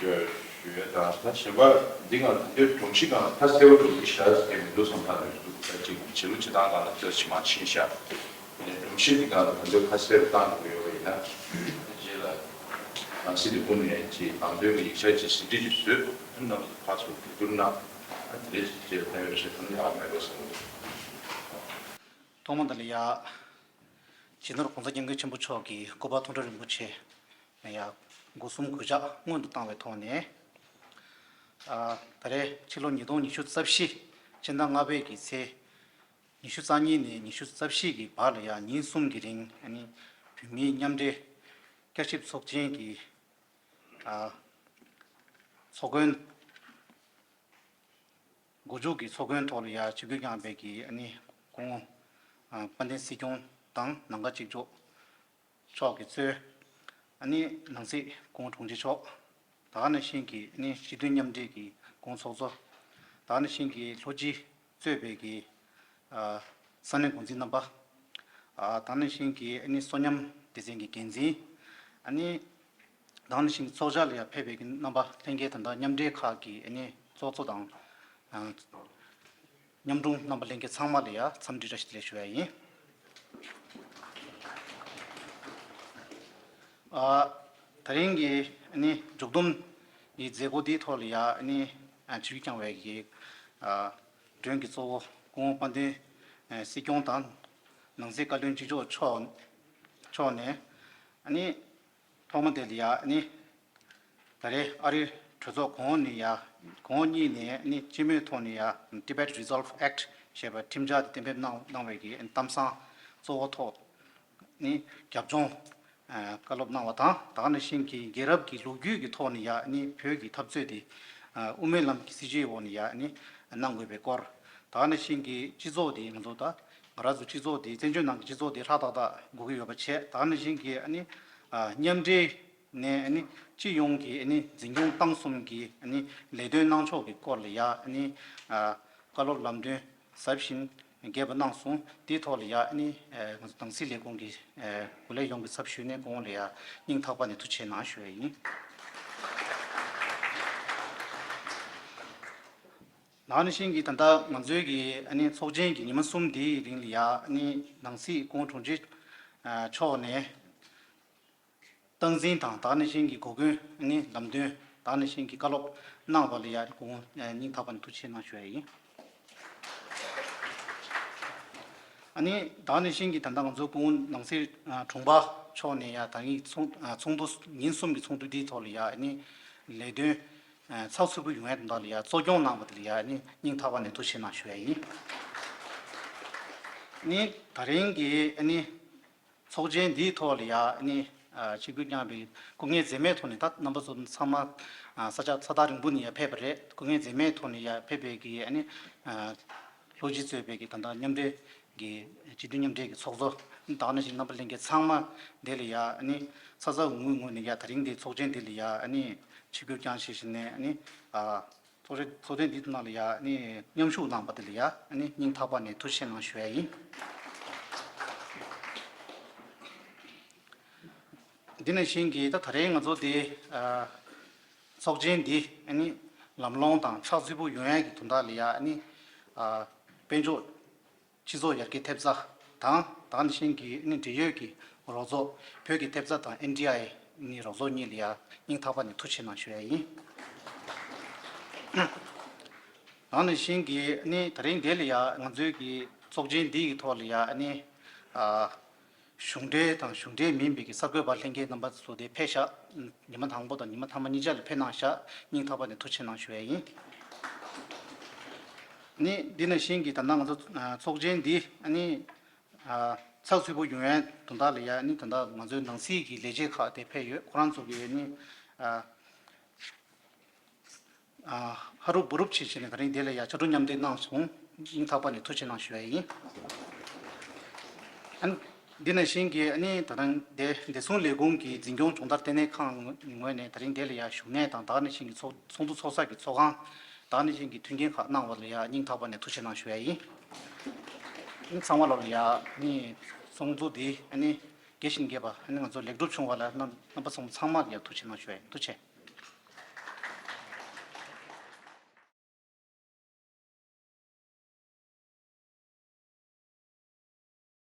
ཞུ་ཡ་དང་། ད་གཞན་པ་འདི་སྒང་ད་ལྟའི་སྒྲོམ་གཞི་སྒང་ལ་ཁ་གསལ་པོ་འགྲོ་གི་ཤར་ཟེར་མི་འདུག་བསམ་ཐག་ཉེ་རུ་འདུག་ད་གཅིག་བྱེད་ལུགས་བྱེད་སྟངས་སྒང་ལ་ཚོད་ཕྱི་མ་ཕྱིན་ཤག་དེ་ནས་སྒྲོམ་གཞི་འདི་སྒང་ལ་ད་ལྟའི་ཁ་གསལ་པོ་བཏང་དགོས་ཡོད་པ་ཡིན་ན། རྗེས་ལ་ནང་སྲིད་དེ་ཀུན་ནས་ཀྱི་ནང་དོན་གྱི་ཡིག་ཆ་ཅིག་ཟིན་བྲིས་ཅིག་བཟོས། རྣམས་སུ་ཕར་ཚུར་གྲོས་བསྡུར་གནང་། ཨ། དེ་རེད། ཅེས་ཕན་ཡོན་ཞིག་གང་ཡང་མེད་པ་བསམ་གྱི་འདུག་ཐོག་མ་དེ་ལ་ཡ། སྤྱི་ནོར་༸གོང་ས་༸སྐྱབས་མགོན་ཆེན་པོ་མཆོག་གིས་སྐུ་པར་ཐུགས་སྤྲུལ་རིན་པོ་ཆེ་ལ་ཡ་སྒོ་གསུམ་གུས་ཕྱག་སྔོན་དུ་བཏང་བའི་ཐོག་ནས། ཨ། ད་རེས་ཕྱི་ལོ་ཉིས་སྟོང་ཉི་ཤུ་རྩ་བཞི་ཕྱི་ཟླ་ལྔ་པའི་གི་ཚེས་ཉི་ཤུ་རྩ་གཉིས་ནས་ཉི་ཤུ་རྩ་བཞི་གི་བར་ལ་ཡ་ཉིན་གསུམ་གྱི་རིང་ཨ་ནི་བོད་མིའི་མཉམ་འབྲེལ་བསྐྱར་ཞིབ་ཚོགས་ཆེན་གྱི། ཨ། ཚོགས་མགོན། འགོ་མཇུག་གི་ཚོགས་མགོན་ཐོག་ལ་ཡ་ཆིབས་བསྒྱུར་བསྐྱངས་པའི་གི་ཨ་ནི་སྐུ་ངོ་ཨ་དཔལ་ལྡན་སྲིད་སྐྱོང་དང་ནང་པ་གཅིག་ལྕོགས་མཆོག་གིས་གཙོས། ཨ་ནི་ནང་སྲིད་སྐུ་ངོ་དྲུང་ཆེ་མཆོག་ད་ག་ནང་བཞིན་གྱི་ཨ་ནི་སྤྱི་མཐུན་མཉམ་འབྲེལ་གྱི་སྐུ་ངོ་ཚོགས་གཙོ། ད་ག་ནང་བཞིན་གྱི་ལྷོ་སྤྱི་གཙོས་པའི་གི་ཨ་ས་གནས་འགོ་འཛིན་རྣམ་པ། ཨ། ད་ག་ནང་བཞིན་གྱི་ཨ་ནི་གསོ་ཉམས་སྡེ་ཚན་གྱི་འགན་འཛིན། ཨ་ནི་ད་ག་ནང་བཞིན་གྱི་ཚོགས་བཅར་ལ་ཡང་ཕེབས་པའི་གི་རྣམ་པ་ལྷན་རྒྱས་ད་ལྟ་མཉམ་འབྲེལ་ཁག་གི་ཨ་ནི་ཚོགས་གཙོ་དང་། ཨ། མཉམ་དྲུང་རྣམ་པ་ལྷན་རྒྱས་ཚང་མ་ལ་ཡང་འཚམས་འདྲི་བཀྲ་ཤིས་བདེ་ལེགས་ཞུ་ཡ་ཡིན། ཨ། ད་རིང་གི་ཨ་ནི་མཇུག་བསྡོམས་ གི་མཛད་སྒོ་འདིའི་ཐོག་ལ་ཡ་ཨ་ནི་ཨ་ཆིབས་བསྒྱུར་བསྐྱངས་པའི་གི་ཨ་མགྲོན་གྱི་གཙོ་བོ་སྐུ་ངོ་དཔལ་ལྡན་ཨ་སྲིད་སྐྱོང་དང་། ནང་སྲིད་བཀའ་བློན་གཅིག་ལྕོགས་མཆོག་མཆོག་ནས་ཨ་ནི་ཐོག་མ་དེ་ལ་ཡ་ཨ་ནི་ད་རེས་ཨ་རིའི་གྲོས་ཚོགས་གོང་འོག་ནས་ཡ་གོང་འོག་གཉིས་ནས་ཨ་ནི་སྤྱི་མོས་ཐོག་ནས་ཡ་Tibet Resolve Act ཞེས་པ་ཁྲིམས་འཆར་དེ་གཏན་འབེབས་གནང་གནང་བའི་གི་གཏམ་བཟང་གཙོ་བོ་ཐོག་ནི་རྒྱབ་ལྗོངས་ཨ་བཀའ་སློབ་གནང་བ་དང་། ད་ག་ནང་བཞིན་གྱི་རྒྱལ་རབས་ཀྱི་ལོ་རྒྱུས་ཀྱི་ཐོག་ནས་ཡ་ནི་བོད་ཀྱི་འཐབ་རྩོད་དེ་ཨ་དབུ་མའི་ལམ་གྱི་སྲིད་བྱུས་འོག་ནས་ཡ་ནི་གནང་དགོས་པའི་སྐོར། ད་ག་ནང་བཞིན་གྱི་སྤྱི་ཚོགས་དེ་ང་ཚོ་ད་ང་རང་ཚོ་སྤྱི་ཚོགས་དེ་བཙན་བྱོལ་ནང་གི་སྤྱི་ཚོགས་དེ་ཧྲག་ཏག་ཏག་དགོས་ཀྱི་ཡོད་པ་བྱས། ད་ག་ནང་བཞིན་གྱི་ཨ་ནི་ཨ་མཉམ་འབྲེལ་ནས་ཨ་ནི་སྤྱི་ཡོངས་ཀྱི་ཨ་ནི་འཛིན་སྐྱོང་ཏང་གསུམ་གྱི་ཨ་ནི་ལས་དོན་གནང་ཕྱོགས་ཀྱི་སྐོར་ལ་ཡ་ཨ་ནི་ཨ་བཀའ་སློབ་ལམ་སྟོན་ཟབ་ཞིང་རྒྱས་པ་གནང་སོང་། དེའི་ཐོག་ལ་ཡ་ཨ་ནི་ཨ་ང་ཚོ་ནང་སྲིད་ལས་ཁུངས་ཀྱི་ཨ་གོ་ལས་ཡོངས་ཀྱི་ཚབ་ཞུས་ནས་སྐུ་ངོ་ལ་ཡ་སྙིང་ཐག་པ་ནས་ཐུགས་རྗེ་གནང་ཞུ་ཡ་ཡིན། ད་ག་ནང་བཞིན་གྱི་ད་ལྟ་ང་ཚོའི་གི་ཨ་ནི་ཚོགས་ཆེན་གྱི་ཉི་མ་གསུམ་འདིའི་རིང་ལ་ཡ་ཨ་ནི་ནང་སྲིད་སྐུ་ངོ་དྲུང་ཆེ་ཨ་མཆོག་ནས་སྟངས་འཛིན་དང་། ད་ག་ནང་བཞིན་གྱི་གོ་སྐོན་ཨ་ནི་ལམ་སྟོན། ད་ག་ནང་བཞིན་གྱི་བཀའ་སློབ་གནང་བ་ལ་ཡ་སྐུ་ངོ་ཨ་སྙིང་ཐག་པ་ནས་ཐུགས་རྗེ་གནང་ཞུ་ཡ་ཡིན། ཨ་ནི་ད་ག་ནང་བཞིན་གྱི་ད་ལྟ་ང་ཚོ་སྐུ་ངོ་ནང་སྲིད་ཨ་དྲུང་འཕར་མཆོག་ནས་ཡ་ད་རིང་ཚོགས་ཨ་ཚོགས་འདུ་ཉིན་གསུམ་གྱི་ཚོགས་འདུ་འདིའི་ཐོག་ལ་ཡ་ཨ་ནི་ལས་དོན་ཨ་ཚགས་ཚུད་པོ་ཡོང་ཡ་དོན་དག་ལ་ཡ་གཙོ་སྐྱོང་གནང་བ་དེ་ལ་ཡ་ཨ་ནི་སྙིང་ཐག་པ་ནས་ཐུགས་རྗེ་གནང་ཞུ་ཡ་ཡིན། ཨ་ནི་ད་རིང་གི་ཨ་ནི་ཚོགས་ཆེན་འདིའི་ཐོག་ལ་ཡ་ཨ་ནི་ཨ་ཆིབས་བསྒྱུར་བསྐྱངས་པའི་སྐུ་ངལ་འཛེམས་མེད་ཐོག་ནས། ད་རྣམ་པ་ཚོ་ཚང་མ་ཨ་ས་ཆ་ས་ཐག་རིང་པོ་ནས་ཡ་ཕེབས་པ་རེད། སྐུ་ངལ་འཛེམས་མེད་ཐོག་ནས་ཡ་ཕེབས་པའི་གི་ཨ་ནི་ཨ་ལྷོ་སྤྱི་གཙོས་པའི་གི་ད་ལྟ་མཉམ་འབྲེལ་གྱི་སྤྱི་འཐུས་མཉམ་འབྲེལ་གྱི་ཚོགས་གཙོ་ད་ག་ནང་བཞིན་རྣམ་པ་ལྷན་རྒྱས་ཚང་མ་འདི་ལ་ཡ་ཨ་ནི་ཚ་ཚ་འུར་འུར་ངོས་ནས་ཡ་ད་རིང་འདི་ཚོགས་ཆེན་འདི་ལ་ཡ་ཨ་ནི་ཆིབས་བསྒྱུར་བསྐྱངས་བྱས་བྱས་ནས་ཨ་ནི་ཨ། ཚོགས་རེ་ཚོགས་ཐེངས་འདིའི་ནང་ལ་ཡ་ནི་མཉམ་ཞུགས་གནང་པ་དེ་ལ་ཡ་ནི་སྙིང་ཐག་པ་ནས་ཐུགས་རྗེ་གནང་ཞུ་ཡ་ཡིན། འདི་ནང་བཞིན་གྱི་ད་ད་རེས་ང་ཚོ་འདི་ཨ་ཚོགས་ཆེན་འདི་ཨ་ནི་ལམ་ལྷོང་དང་ཕྱག་ཚུད་པོ་ཡོང་ཡ་གི་དོན་དག་ལ་ཡ་ནི་ཨ་དཔལ་འབྱོར་སྤྱི་ཚོགས་ཡར་རྒྱས་ཐེབས་རྩ་དང་། ད་ག་ནང་བཞིན་གྱི་ནི་འབྲེལ་ཡོད་ཀྱི་རོགས་ཚོགས་བོད་ཀྱི་ཐེབས་རྩ་དང་ཨེན་ཌི་ཨའི་ནི་རོགས་ཚོགས་གཉིས་ལ་ཡ་སྙིང་ཐག་པ་ནས་ཐུགས་རྗེ་གནང་ཞུ་ཡ་ཡིན། ད་ག་ནང་བཞིན་གྱི་ནི་ད་རིང་འདི་ལ་ཡ་ང་ཚོའི་གི་ཚོགས་ཆེན་འདི་གི་ཐོག་ལ་ཡ་ནི་ཨ་གཞུང་འབྲེལ་དང་གཞུང་འབྲེལ་མིན་པའི་གི་གསར་འགོད་པ་ལྷན་རྒྱས་རྣམ་པ་ཚོ་དེ་ཕེབས་ཤག་ཉི་མ་དང་པོ་དང་ཉི་མ་ཐ་མ་གཉིས་ཆ་ལ་ཕེབས་གནང་ཤག་སྙིང་ཐག་པ་ནས་ཐུགས་རྗེ་གནང་ཞུ་ཡ་ཡིན། ནི་འདི་ནང་བཞིན་གྱི་ད་ལྟ་ང་ཚོ་ཨ་ཚོགས་ཆེན་འདི་ཨ་ནི་ཨ་ཚགས་ཚུད་པོ་ཡོང་ཡ་དོན་དག་ལ་ཡ་ནི་ད་ལྟ་ང་ཚོའི་ནང་སྲིད་ཀྱི་ལས་བྱེད་ཁག་དེ་ཕེབས་ཡོད། ཁོ་རང་ཚོ་གི་ནི་ཨ་ཨ་ཧ་རུབ་བུ་རུབ་བྱེད་བྱས་ནས་ད་རིང་འདི་ལ་ཡ་ཕྱག་གྲུ་མཉམ་འདེགས་གནང་སོང་། སྙིང་ཐག་པ་ནས་ཐུགས་རྗེ་གནང་ཞུ་ཡ་ཡིན། ཨ་ནི་འདི་ནང་བཞིན་གྱི་ཨ་ནི་ད་རིང་འདི་བདེ་སྲུང་ལས་ཁུངས་ཀྱི་འཛིན་སྐྱོང་སྦྱོང་བརྡར་ལྟེ་གནས་ཁང་ངོས་ནས་ད་རིང་འདི་ལ་ཡ་བཞུགས་གནས་དང་། ད་ག་ནང་བཞིན་གྱི་ཚོགས་ཚོགས་འདུ་ཚོགས་ས་གི་ཚོགས་ཁང་། ད་ག་ནང་བཞིན་གྱི་མཐུན་རྐྱེན་ཁག་གནང་བ་ལ་ཡ་སྙིང་ཐག་པ་ནས་ཐུགས་རྗེ་གནང་ཞུ་ཡ་ཡིན། ཨ་ནི་ཚང་མ་ལོ་ལ་ཡ་ཨ་ནི་ཚོགས་འདུ་འདི་ཨ་ནི་རྒྱས་ཤིང་རྒྱས་པ་ཨ་ནི་ང་ཚོ་ལེགས་གྲུབ་བྱུང་བ་ལ་རྣམ་རྣམ་པ་ཚང་མ་ཚང་མ་ལ་ཡ་ཐུགས་རྗེ་གནང་ཞུ་ཡ་ཡིན། ཐུགས་རྗེ་ཆེ།